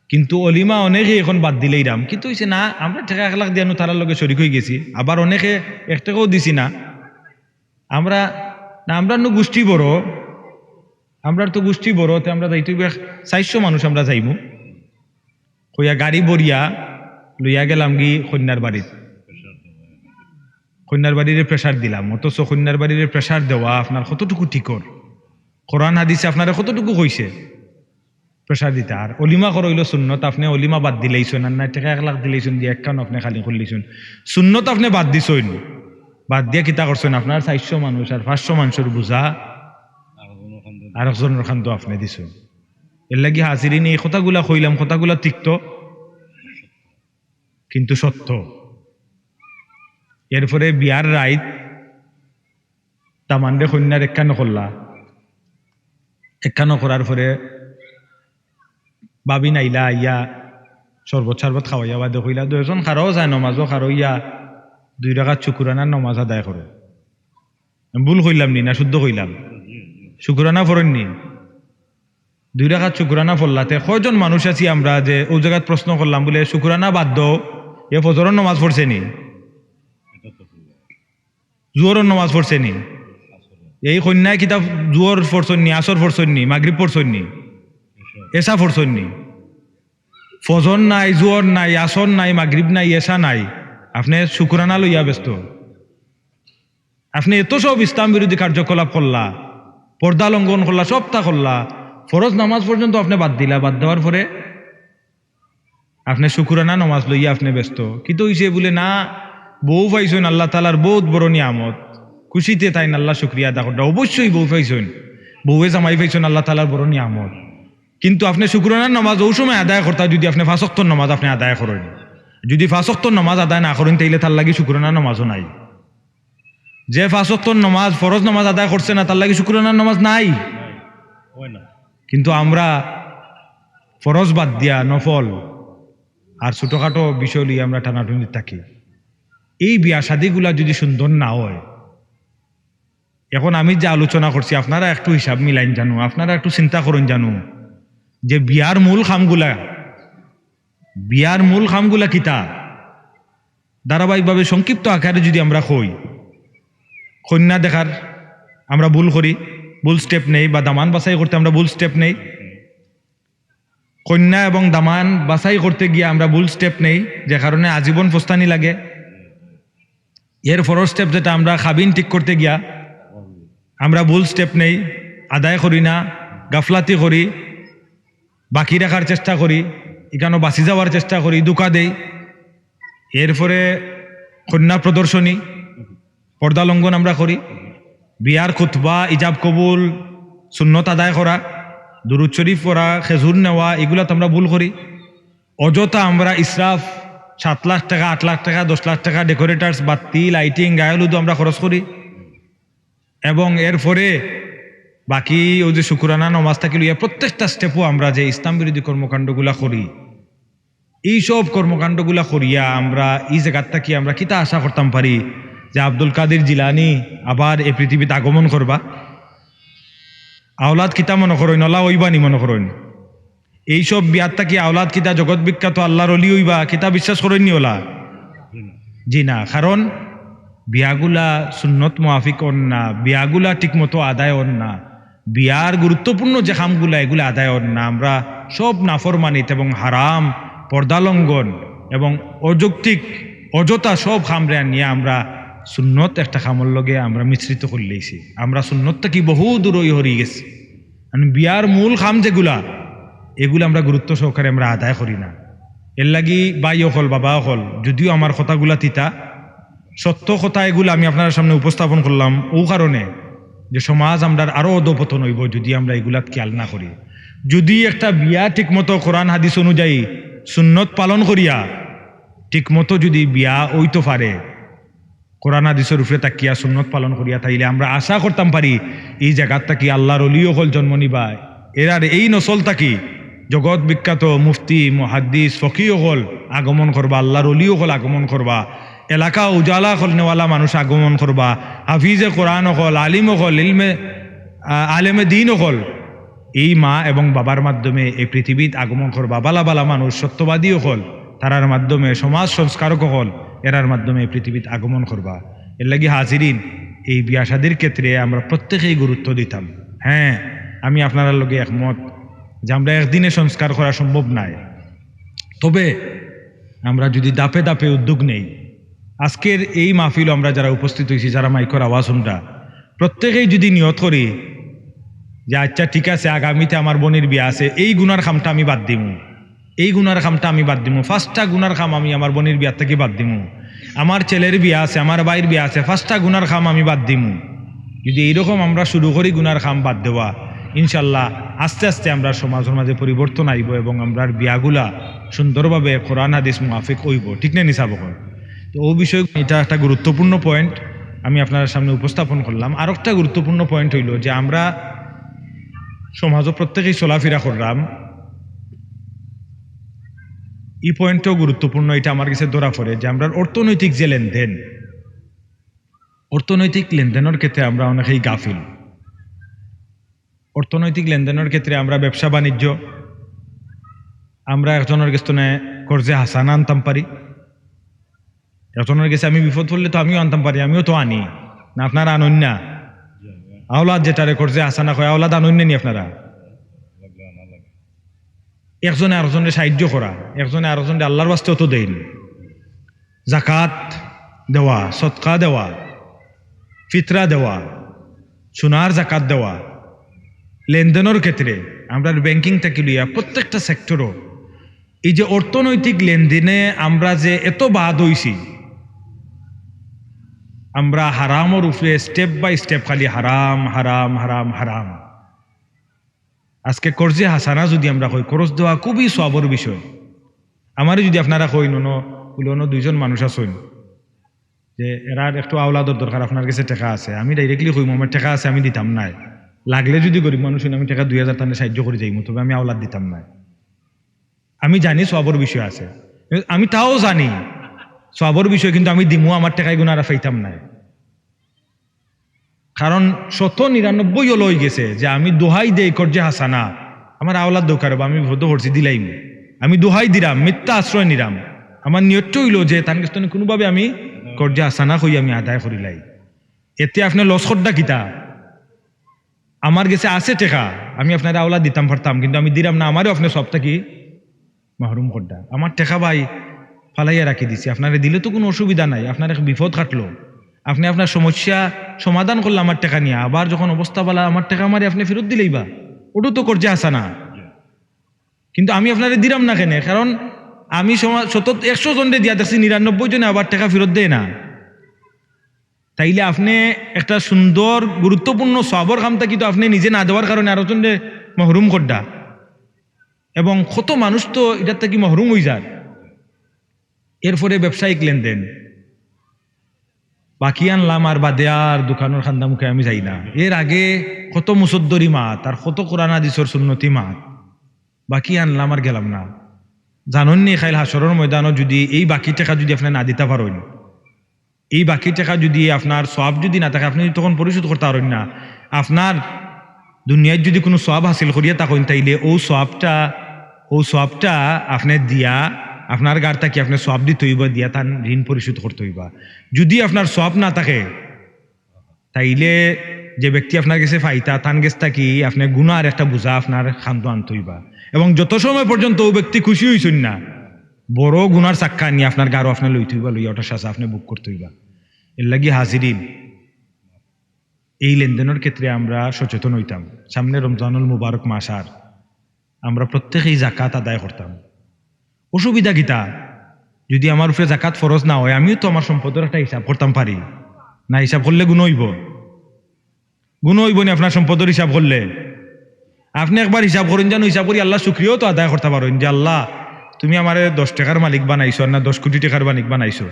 কিন্তু অলিমা অনেকে অখন বাদ দিলাইরাম। কিন্তু অইছে না, আমরা টেকা এক লাখ দিয়া নু তারার লগে শরিক অইগেছি, আবার অনেকে এক টেকাও দিছি না। আমরা, না, আমরার নু গুষ্টি বড়, আমরার তো গুষ্টি বড়, তে আমরা যাইতে অইবো এক চাইরশো মানুষ আমরা যাইমু। কইয়া গাড়ি ভরিয়া লইয়া গেলামগি কইন্যার বাড়িত। কইন্যার বাড়িরে pressure দিলাম, অথচ কইন্যার বাড়িরে pressure দেওয়া আপনার কতটুকু ঠিকর? কোরআন হাদিসে আপনারে কতটুকু কইছে pressure দিতা? আর অলিমা করা অইলো সুন্নত, আপনে অলিমা বাদ দিলাইছইন, আর না টেকা এক লাখ দিলাইছইন, দিয়া একখান আপনে খালি করিলাইছইন, সুন্নত আপনে বাদ দিছইন। বাদ দিয়া কিতা করছইন? আপনার চাইরশো মানুষ আর পাঁচশো মানুষর বুঝা আরকজনর কান্দো আপনে দিছইন। এরলাগি হাজিরিন, এই কথাগুলা কইলাম, কথাগুলা তিক্ত কিন্তু সত্য। এরপরে বিয়ার রাইত দামান্দে কইন্যার একখানো করলা, একখানো করার পরে ভাবিন আইলা, আইয়া শরবত শরবত খাওয়াইয়া বাদে কইলা, "দুইজন খাড়াও যায় নমাজো খাড়াইয়া দুই রাকাত শুকুরানার নমাজ আদায় করো।" আমি ভুল কইলাম নি, না শুদ্ধ কইলাম? শুকুরানা পড়ইন নি? দুই রাকাত শুকুরানা পড়লা। তে কয়জন মানুষ আছি আমরা যে অউ জাগাত প্রশ্ন করলাম, বুলে, "শুকুরানা বাদ দেও, এ ফজরর নমাজ পড়ছে নি? জুহরর নমাজ পড়ছে নি? এই কইন্যায় কিতা জুহর পড়ছইন নি, আসর পড়ছইন নি, মাগরিব পড়ছইন নি, এশা পড়ছইন নি? ফজর নাই, জুহর নাই, আসর নাই, মাগরিব নাই, এশা নাই, আপনে শুকুরানা লইয়া ব্যস্ত।" আপনে এত সব ইসলাম বিরোধী কার্যকলাপ করলা, পর্দা লঙ্ঘন করলা, সবতা করলা, ফরজ নামাজ পর্যন্ত আপনে বাদ দিলা, বাদ দেওয়ার পরে আপনে শুকুরানা নমাজ লইয়া আপনে ব্যস্ত। কিতা অইছে? বুলে, "না, বউ পাইছইন আল্লাহ তাআলার বউত বড় নিয়ামত, খুশিতে তাইন আল্লাহ শুকরিয়া আদা কররা।" অবশ্যই বউ পাইছইন, বউয়ে জামাই পাইছইন আল্লাহ তাআলার বড় নিয়ামত, কিন্তু আপনে শুকুরানার নমাজ অউ সময় আদায় করতা, যুদি আপনে পাঁচ ওয়াক্তর নমাজ আপনে আদায় করইন। যুদি পাঁচ ওয়াক্তর নমাজ আদায় না করইন, তাইলে তার লাগি শুকুরানার নমাজও নাই। যে পাঁচ ওয়াক্তর নমাজ, ফরজ নমাজ আদায় করছে না, তার লাগি শুকুরানার নমাজ নাই। অয় না। কিন্তু আমরা ফরজ বাদ দিয়া নফল আর ছোটখাটো বিষয় লইয়া আমরা টানাটুনি থাকি। এই বিয়া শাদিগুলা যুদি সুন্দর না অয়, এখন আমি যে আলোচনা করছি, আপনারা একটু হিসাব মিলাইন জানু, আপনারা একটু চিন্তা করইন জানু, যে বিয়ার মূল কামগুলা, বিয়ার মূল কামগুলা কিতা? ধারাবাহিকভাবে সংক্ষিপ্ত আকারে যুদি আমরা কই, কইন্যা দেখার আমরা ভুল করি, ভুল step নেই, বা দামান বাছাই করতে আমরা ভুল step নেই। কইন্যা এবং দামান বাছাই করতে গিয়া আমরা ভুল step নেই, যে কারণে আজীবন পস্তানি লাগে। এর পরর step যেটা, আমরা কাবিন ঠিক করতে গিয়া আমরা ভুল step নেই, আদায় করি না, গাফলাতি করি, বাকি রাখার চেষ্টা করি, ইখানো বাঁচি যাওয়ার চেষ্টা করি, ধোঁকা দেই। এরপরে কইন্যা প্রদর্শনী, পর্দা লঙ্ঘন আমরা করি। বিয়ার খুতবা, ইজাব কবুল, সুন্নত আদায় করা, দুরুদ শরীফ পড়া, খেজুর নেওয়া, ইগুলাত আমরা ভুল করি। অযথা আমরা ইসরাফ, সাত লাখ টেকা, আট লাখ টেকা, দশ লাখ টেকা decorators, বাত্তি, lighting, গায়ে হলুদো আমরা খরচ করি। এবং এরপরে বাকি অউ যে শুকুরানা নমাজ থাকি লইয়া প্রত্যেকটা step-ও আমরা যে ইসলাম বিরোধী কর্মকাণ্ডগুলা করি, ই সব কর্মকাণ্ডগুলা করিয়া আমরা ই জাগাত থাকি আমরা কিতা আশা করতাম পারি যে আব্দুল কাদির জিলানী আবার এ পৃথিবীত আগমন করবা? আওলাদ কিতা মনো করইন, অলা অইবা নি মনো করইন? এই সব বিয়াত থাকি আওলাদ কিতা জগৎ বিখ্যাত আল্লার অলি অইবা, কিতা বিশ্বাস করইন নি অলা? জি না, কারণ বিয়াগুলা সুন্নত মুআফিক অর না, বিয়াগুলা ঠিকমতো আদায় অর না। বিয়ার গুরুত্বপূর্ণ যে কামগুলা, এগুলা আদায় অর না। আমরা সব নাফরমানিত এবং হারাম, পর্দা লঙ্ঘন এবং অযৌক্তিক, অযথা সব কামরে আনিয়া আমরা সুন্নত একটা কামর লগে আমরা মিশ্রিত করিলাইছি। আমরা সুন্নত থাকি বহু দূরই হরি গেছি। মানে বিয়ার মূল কাম যেগুলা, এগুলা আমরা গুরুত্ব সহকারে আমরা আদায় করি না। এরলাগি ভাই অকল, বাবা অকল, যদিও আমার কথাগুলা তিতা, সত্য কথা এগুলা আমি আপনারার সামনে উপস্থাপন করলাম অউ কারণে যে সমাজ আমরার আরো অধঃপতন অইবো যুদি আমরা এগুলাত খেয়াল না করি। যুদি একটা বিয়া ঠিকমতো কোরআন হাদিস অনুযায়ী সুন্নত পালন করিয়া ঠিকমতো যুদি বিয়া অইতো পারে, কোরআন হাদিসর উপরে থাকিয়া সুন্নত পালন করিয়া, তাইলে আমরা আশা করতাম পারি ই জাগাত থাকি আল্লার অলি অকল জন্ম নিবা, এরার এই নসল থাকি জগৎ বিখ্যাত মুফতি, মুহাদ্দিস, ফকি অকল আগমন করবা, আল্লাহর ওলি অকল আগমন করবা, এলাকা উজালা করনেওয়ালা মানুষ আগমন করবা, হাফিজে কোরআন অকল, আলিম অকল, ইলমে, আ, আলেমে দিন অকল, এই মা এবং বাবার মাধ্যমে এই পৃথিবীত আগমন করবা। বালা বালা মানুষ, সত্যবাদী অকল, তারার মাধ্যমে সমাজ সংস্কারক অকল, এরার মাধ্যমে এই পৃথিবীত আগমন করবা। এর লাগি হাজিরিন, এই বিয়া শাদির ক্ষেত্রে আমরা প্রত্যেকেই গুরুত্ব দিতাম। হ্যাঁ, আমি আপনারার লগে একমত যে আমরা একদিনে সংস্কার করা সম্ভব নায়, তবে আমরা যদি ধাপে ধাপে উদ্যোগ নেই, আজকের এই মাহফিলও আমরা যারা উপস্থিত হইছি, যারা মাইকর আওয়াজ শুনরা, প্রত্যেকেই যদি নিয়ত করি যে, "আচ্ছা, ঠিক আছে, আগামীতে আমার বইনর বিয়া আছে, এই গুনার কামটা আমি বাদ দিমু, এই গুনার কামটা আমি বাদ দিমু, পাঁচটা গুনার কাম আমি আমার বইনর বিয়া থাকি বাদ দিমু, আমার ছেলের বিয়া আছে, আমার ভাইর বিয়া আছে, পাঁচটা গুনার কাম আমি বাদ দিমু।" যদি এইরকম আমরা শুরু করি গুনার কাম বাদ দেওয়া, ইনশাল্লাহ আস্তে আস্তে আমরা সমাজর মাঝে পরিবর্তন আইব এবং আমরার বিয়াগুলা সুন্দরভাবে কোরআন হাদিস মুআফিক অইব, ঠিক না নি সাব অকল? তো ও বিষয়, এটা একটা গুরুত্বপূর্ণ point আমি আপনারার সামনে উপস্থাপন করলাম। আর একটা গুরুত্বপূর্ণ point হইল যে আমরা সমাজও প্রত্যেকেই চলাফেরা করলাম, এই pointও গুরুত্বপূর্ণ, এটা আমার কাছে ধরা পড়ে যে আমরার অর্থনৈতিক যে লেনদেন, অর্থনৈতিক লেনদেনর ক্ষেত্রে আমরা অনেকেই গাফিল। অর্থনৈতিক লেনদেনর ক্ষেত্রে আমরা ব্যবসা বাণিজ্য, আমরা একজনর গেছ থনে কর্জে হাসানা আনতাম পারি, একজনর গেছে আমি বিপদ পড়লে তো আমিও আনতাম পারি, আমিও তো আনি, না আপনারা আনইন না? আওলাদ যেটারে কর্জে হাসানা কয়, আওলাদ আনইন না নি আপনারা? একজনে আরোজনরে সাহায্য করা, একজনে আরোজনরে আল্লাহর ওয়াস্তে অত দেইন, জাকাত দেওয়া, সদকা দেওয়া, ফিতরা দেওয়া, সোনার জাকাত দেওয়া, লেনদেনর ক্ষেত্রে আমরার banking থাকি লইয়া প্রত্যেকটা sectorও এই যে অর্থনৈতিক লেনদেনে আমরা যে এত বাদ হইছি, আমরা হারামর উপরে step by step খালি হারাম, হারাম, হারাম, হারাম। আজকে কর্জে হাসানা যদি আমরা কই, কর্জ দেওয়া খুবই সওয়াবর বিষয়। আমারে যদি আপনারা কইন, অনো, বুলে, অনো দুইজন মানুষ আছইন যে এরার একটু আওলাদর দরকার, আপনার গেছে টেকা আছে, আমি directly কইমু, "আমার টেকা আছে, আমি দিতাম নায়।" লাগলে যদি গরিব মানুষ অইন, আমি টেকা দুই হাজার তানে সাহায্য করি যাইমু, তবে আমি আওলাদ দিতাম নায়। আমি জানি সওয়াবর বিষয় আছে, আমি তাও জানি সওয়াবর বিষয়, কিন্তু আমি দিমু, আমার টেকা ইগুন আর পাইতাম নায়। কারণ শত নিরানব্বই অলা অইগেছে যে আমি দোহাই দেই কর্জে হাসানা, আমার আওলাদ দরকার অইবো, আমি বিপদো পড়ছি, দিলাইমু। আমি দোহাই দিরাম, মিথ্যা আশ্রয় নিরাম। আমার নিয়তটা অইলো যে তান গেছ থনে কুনুভাবে আমি কর্জে হাসানা কই আমি আদায় করিলাই। এতে আপনে loss কররা কিতা? আমার গেছে আছে টেকা, আমি আপনারে আওলাদ দিতাম পারতাম, কিন্তু আমি দিরাম না, আমারেও আপনে সওয়াব থাকি মাহরুম কররা। আমার টেকা ভাই ফালাইয়া রাখি দিছি, আপনারে দিলে তো কুনু অসুবিধা নাই, আপনার এক বিপদ কাটলো, আপনে আপনার সমস্যা সমাধান করলা আমার টেকা নিয়া, আবার যখন অবস্থা বালা আমার টেকা আমারে আপনে ফিরত দিলাইবা, অটাও তো কর্জে হাসানা। কিন্তু আমি আপনারে দিরাম না কেনে? কারণ আমি সমা-, শত, একশো জনরে দিয়া দেখছি, নিরানব্বই জনে আবার টেকা ফিরত দেয় না। তাইলে আপনে একটা সুন্দর গুরুত্বপূর্ণ সওয়াবর কাম থাকি তো আপনে নিজে না দেওয়ার কারণে আরোজনরে মাহরুম কররা। এবং কত মানুষ তো ইটার থাকি মাহরুম অইযার। এরপরে ব্যবসায়িক লেনদেন, বাকি আনলাম আর বাদে আর দোকানর কান্দা মুখে আমি যাই না। এর আগে কত মুসদ্দরি মাত আর কত কোরআন হাদিসর সুন্নতি মাত, বাকি আনলাম আর গেলাম না। জানইন নি, কাইল হাশরর ময়দানো যদি এই বাকি টেকা যদি আপনে না দিতা পারইন, এই বাকি টেকা যদি আপনার সওয়াব যদি না থাকে, আপনে যদি তখন পরিশোধ করতা পারইন না, আপনার দুনিয়াত যদি কুনু সওয়াব হাসিল করিয়া থাকইন, তাইলে অউ সওয়াবটা, অউ সওয়াবটা আপনে দিয়া, আপনার গার থাকি আপনে সওয়াব দিতে অইবা, দিয়া তান ঋণ পরিশোধ করতে অইবা। যদি আপনার সওয়াব না থাকে, তাইলে যে ব্যক্তি আপনার গেছে পাইতা, তান গেছ থাকি আপনে গুনার একটা বোঝা আপনার কান্দো আনতে অইবা। এবং যত সময় পর্যন্ত অউ ব্যক্তি খুশি অইছইন না, বড় গুনার চাক্কা আনি আপনার গারো আপনে লইতে অইবা, লইয়া অটার সাজা আপনে ভোগ করতে অইবা। এর লাগি হাজিরিন, এই লেনদেনর ক্ষেত্রে আমরা সচেতন অইতাম। সামনে রমজানুল মুবারক মাস, আর আমরা প্রত্যেকেই জাকাত আদায় করতাম। অসুবিধা কিতা? যদি আমার উপরে জাকাত ফরজ না অয়, আমিও তো আমার সম্পদর একটা হিসাব করতাম পারি। না হিসাব করলে গুনা অইবো? গুনা অইবো নি আপনার সম্পদর হিসাব করলে? আপনে একবার হিসাব করইন, যেন হিসাব করি আল্লার শুকরিয়াও তো আদায় করতা পারইন যে, "আল্লা, তুমি আমারে দশ টেকার মালিক বানাইছো, আর না দশ কোটি টেকার মালিক বানাইছো।"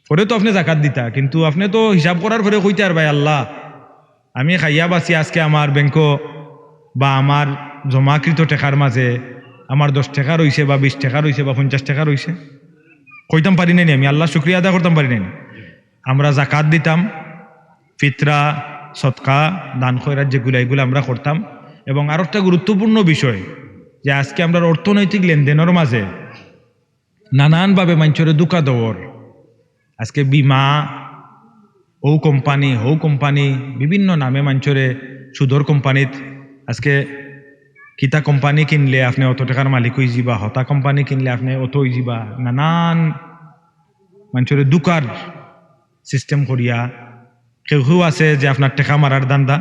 পরে তো আপনে জাকাত দিতা, কিন্তু আপনে তো হিসাব করার পরে কইতা পারবা, "আল্লা, আমি খাইয়া বাঁচি, আজকে আমার ব্যাংকো বা আমার জমাকৃত টেকার মাঝে আমার দশ টেকা রইছে বা বিশ টেকা রইছে বা পঞ্চাশ টেকা রইছে, কইতাম পারি না নি আমি? আল্লার শুকরিয়া আদায় করতাম পারি না নি? আমরা জাকাত দিতাম, ফিতরা, সদকা, দান খয়রাত যেগুলা, এগুলা আমরা করতাম। এবং আরো একটা গুরুত্বপূর্ণ বিষয় যে আজকে আমরার অর্থনৈতিক লেনদেনর মাঝে নানানভাবে মানষরে ধোকা দেওয়ার, আজকে বীমা, অউ কোম্পানি, হউ কোম্পানি, বিভিন্ন নামে মানষরে সুদর কোম্পানিত, আজকে কিতা কোম্পানি কিনলে আপনে অত টেকার মালিক অইযিবা, হতা কোম্পানি কিনলে আপনে অত অইযিবা, নানান মানষরে ধোকার system করিয়া, কেউ কেউ আছে যে আপনার টেকা মারার ধান্দা,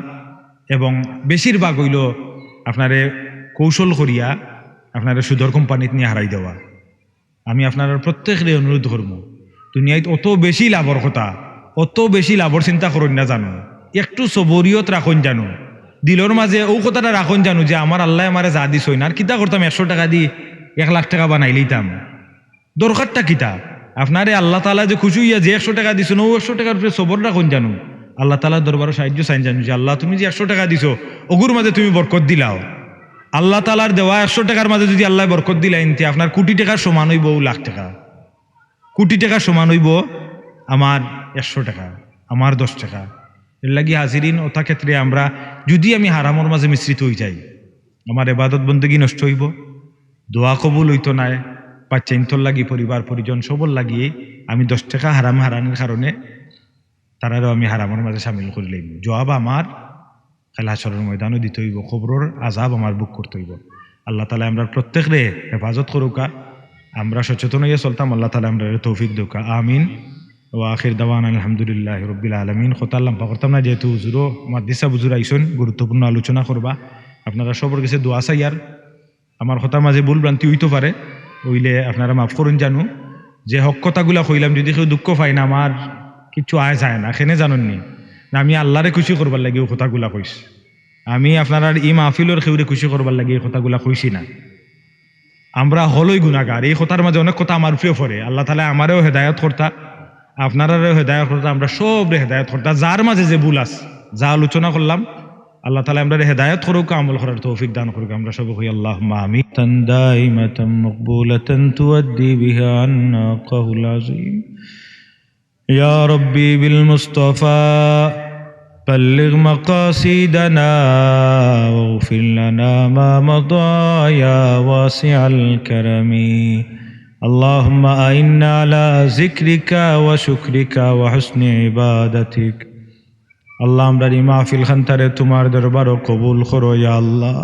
এবং বেশিরভাগ অইলো আপনারে কৌশল করিয়া আপনারে সুদর কোম্পানিত নিয়া হারাই দেওয়া। আমি আপনারার প্রত্যেকরে অনুরোধ করমু, দুনিয়াত অত বেশি লাভর কথা, অত বেশি লাভর চিন্তা করইন না জানু, একটু সবরিয়ত রাখইন জানু, দিলর মাঝে অউ কথাটা রাখইন জানু যে আমার আল্লায় আমারে যা দিছইন, আর কিতা করতাম, একশো টেকা দি এক লাখ টেকা বানাইলিতাম। দরকারটা কিতা? আপনারে আল্লাহ তাআলা যে খুশি অইয়া যে একশো টেকা দিছইন, অউ একশো টেকার উপরে সবর রাখইন জানু, আল্লাহ তাআলার দরবারো সাহায্য চাইন জানু যে আল্লাহ, তুমি যে একশো টেকা দিছো, অগুর মাঝে তুমি বরকত দিলাও। আল্লাহ তাআলার দেওয়া একশো টেকার মাঝে যুদি আল্লায় বরকত দিলাইন, তে আপনার কোটি টেকার সমান অইবো অউ লাখ টেকা, কোটি টেকার সমান অইবো আমার একশো টেকা, আমার দশ টেকা। এরলাগি হাজিরিন, অতা ক্ষেত্রে আমরা যুদি আমি হারামর মাঝে মিশ্রিত অইযাই, আমার ইবাদত বন্দেগী নষ্ট অইবো, দোয়া কবুল অইতো নায়, বাচ্চাইন্তর লাগি, পরিবার পরিজন সবর লাগি আমি দশ টেকা হারাম হারানির কারণে তারারেও আমি হারামর মাঝে শামিল করিলাইমু। জবাব আমার কাইল হাশরর ময়দানো দিতে অইবো, কবরর আযাব আমার ভোগ করতে অইবো। আল্লাহ তাআলায় আমরার প্রত্যেকরে হেফাজত করউক্কা, আমরা সচেতন অইয়া চলতাম, আল্লাহ তাআলায় আমরারে তৌফিক দেউক্কা। আমিন। ওয়া আখির দাওয়ানা আলহামদুলিল্লাহি রাব্বিল আলামিন। কথা লম্বা করতাম না, যেহেতু হুজুরও, মুহাদ্দিস সাব হুজুর আইছইন, গুরুত্বপূর্ণ আলোচনা করবা, আপনারা সবর গেছে দোয়া চাইয়ার। আমার কথার মাঝে ভুল ভ্রান্তি অইতো পারে, অইলে আপনারা মাফ করইন জানু। যে হক কথাগুলা কইলাম, যুদি কেউ দুঃখ পাইন, আমার কিচ্ছু আয় যায় না, কেনে জানইন নি? না, আমি আল্লারে খুশি করবার লাগি অউ কথাগুলা কইছি। আমি আপনারার ই মাহফিলর কেউরে খুশি করবার লাগি ই কথাগুলা কইছি না। আমরা হকলউ গুনাগার, ই কথার মাঝে অনেক কথা আমার উপরেও পড়ে। আল্লাহ তাআলায় আমারেও হেদায়ত করতা, আপনারারেও হেদায়ত করতা, আমরা সবরে হেদায়ত করতা। যার মাঝে যে ভুল আছে, যা আলোচনা করলাম, আল্লাহ তাআলায় আমরারে হেদায়ত করউক্কা, আমল করার তৌফিক দান করউক্কা। আমরা সবে কই, আল্লাহুম্মা আমিন। দাইমাতাম মাকবুলাতান তুআদ্দি বিহা আন্না হাক্কাহুল আযীম। يا ربي بالمصطفى بلغ مقاصدنا واغفر لنا ما مضى يا واسع الكرم. اللهم أعنا على ذكرك وشكرك وحسن عبادتك. আল্লাহ, আমরার ই মাহফিল খানতারে তুমার দরবারো কবুল করো, ইয়া আল্লাহ।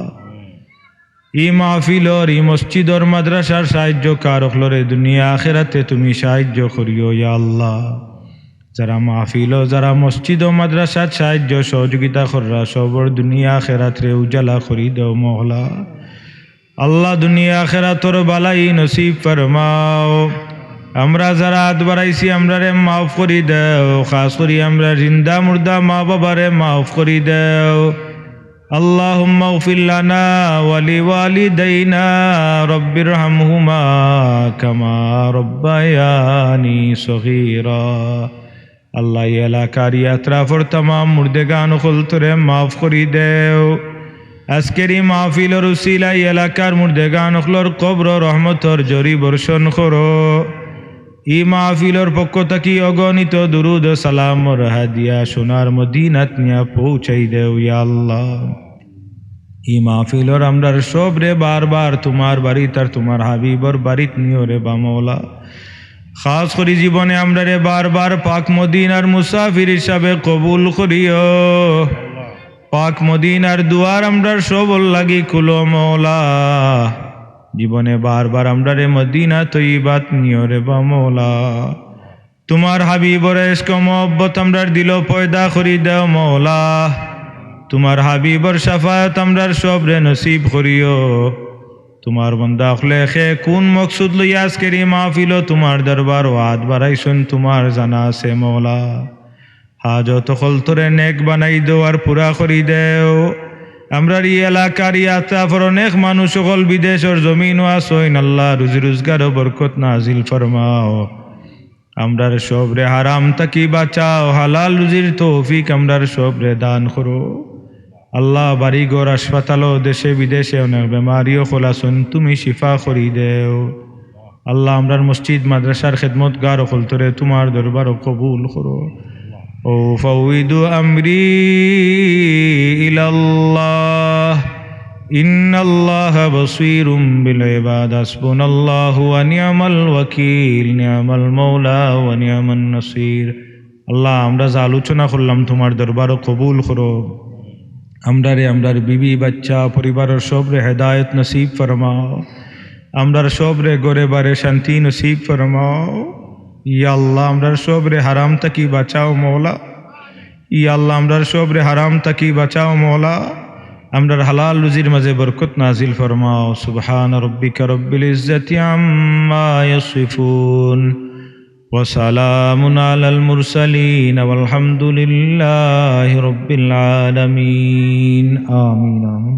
ই মাহফিলর, ই মসজিদর, মাদ্রাসার সাহায্যকার অকলরে দুনিয়া আখেরাতে তুমি সাহায্য করিও, ইয়া আল্লাহ। যারা মাহফিলো, যারা মসজিদ ও মাদ্রাসাত সাহায্য সহযোগিতা কররা, সবর দুনিয়া আখেরাতরে উজালা করি দেও, মওলা। আল্লাহ, দুনিয়া আখেরাতর বালাই নসিব ফরমাও। আমরা যারা আত বাড়াইছি, আমরারে মাফ করি দেও। খাস করি আমরার জিন্দা মুর্দা মা বাবারে মাফ করি দেও। اللهم اغفر لنا ولوالدينا رب ارحمهما كما ربياني صغيرا. আল্লাহ, ই এলাকার, ই আতরাফর তামাম মুর্দেগান অকলতরে মাফ করি দেও। আজকের ই মাহফিলর উসিলায় ই এলাকার মুর্দেগান অকলর কবরো রহমতর ঝরি বর্ষণ করো। ই মাহফিলর পক্ষ থাকি অগণিত দুরুদ ও সালামর হাদিয়া সোনার মদিনাত নিয়া পৌঁছাই দেও, ইয়া আল্লাহ। ই মাহফিলর আমরার সবরে বারবার তুমার বাড়িত আর তুমার হাবিবর বাড়িত নিও রে বা মওলা। খাস করি জীবনে আমরারে বারবার পাক মদিনার মুসাফির হিসাবে কবুল করিও। পাক মদিনার দুয়ার আমরার সবর লাগি খুলো মওলা। জীবনে বারবার আমরারে মদিনা তৈবাত নিও রে বা মওলা। তুমার হাবিবর ইশক ও মহব্বত আমরার দিলো পয়দা করি দেও মওলা। তুমার হাবিবর শাফায়াত আমরার সবরে নসিব করিও। তুমার বন্দা অকলে কে কুন মকসুদ লইয়া আজকের ই মাহফিলো তুমার দরবারো আত বাড়াইছইন তুমার জানা আছে মওলা। হাজত অকলতরে নেক বানাই দেও আর পুরা করি দেও। আমরার ই এলাকার ই আতরাফর অনেক মানুষ অকল বিদেশর জমিনো আছইন, আল্লাহ রুজি রোজগারো বরকত নাজিল ফরমাও। আমরার সবরে হারাম থাকি বাঁচাও, হালাল রুজির তৌফিক আমরার সবরে দান করো। আল্লাহ, বাড়ি ঘর, হাসপাতালো, দেশে বিদেশে অনেক বেমারি অকল আছইন, তুমি শিফা করি দেও। আল্লাহ, আমরার মসজিদ মাদ্রাসার খেদমতগার অকলতরে তুমার দরবারো কবুল করো। أفوض أمري إلى الله إن الله بصير بالعباد حسبنا الله ونعم الوكيل نعم المولى ونعم النصير। আল্লাহ, আমরা যে আলোচনা করলাম তুমার দরবারো কবুল করো। আমরারে, আমরার বিবি, বাচ্চা, পরিবারর সবরে হেদায়েত নসিব ফরমাও। আমরার সবরে ঘরে বারে শান্তি নসিব ফরমাও। ইয়া আল্লাহ, আমরার সবরে হারাম থাকি বাঁচাও মওলা। ইয়া আল্লাহ, আমরার সবরে হারাম থাকি বাঁচাও মওলা। আমরার হালাল রুজির মাঝে বরকত নাজিল ফরমাও। سبحان ربك رب العزة عما يصفون وسلام على المرسلين والحمد لله رب العالمين. آمين، آمين.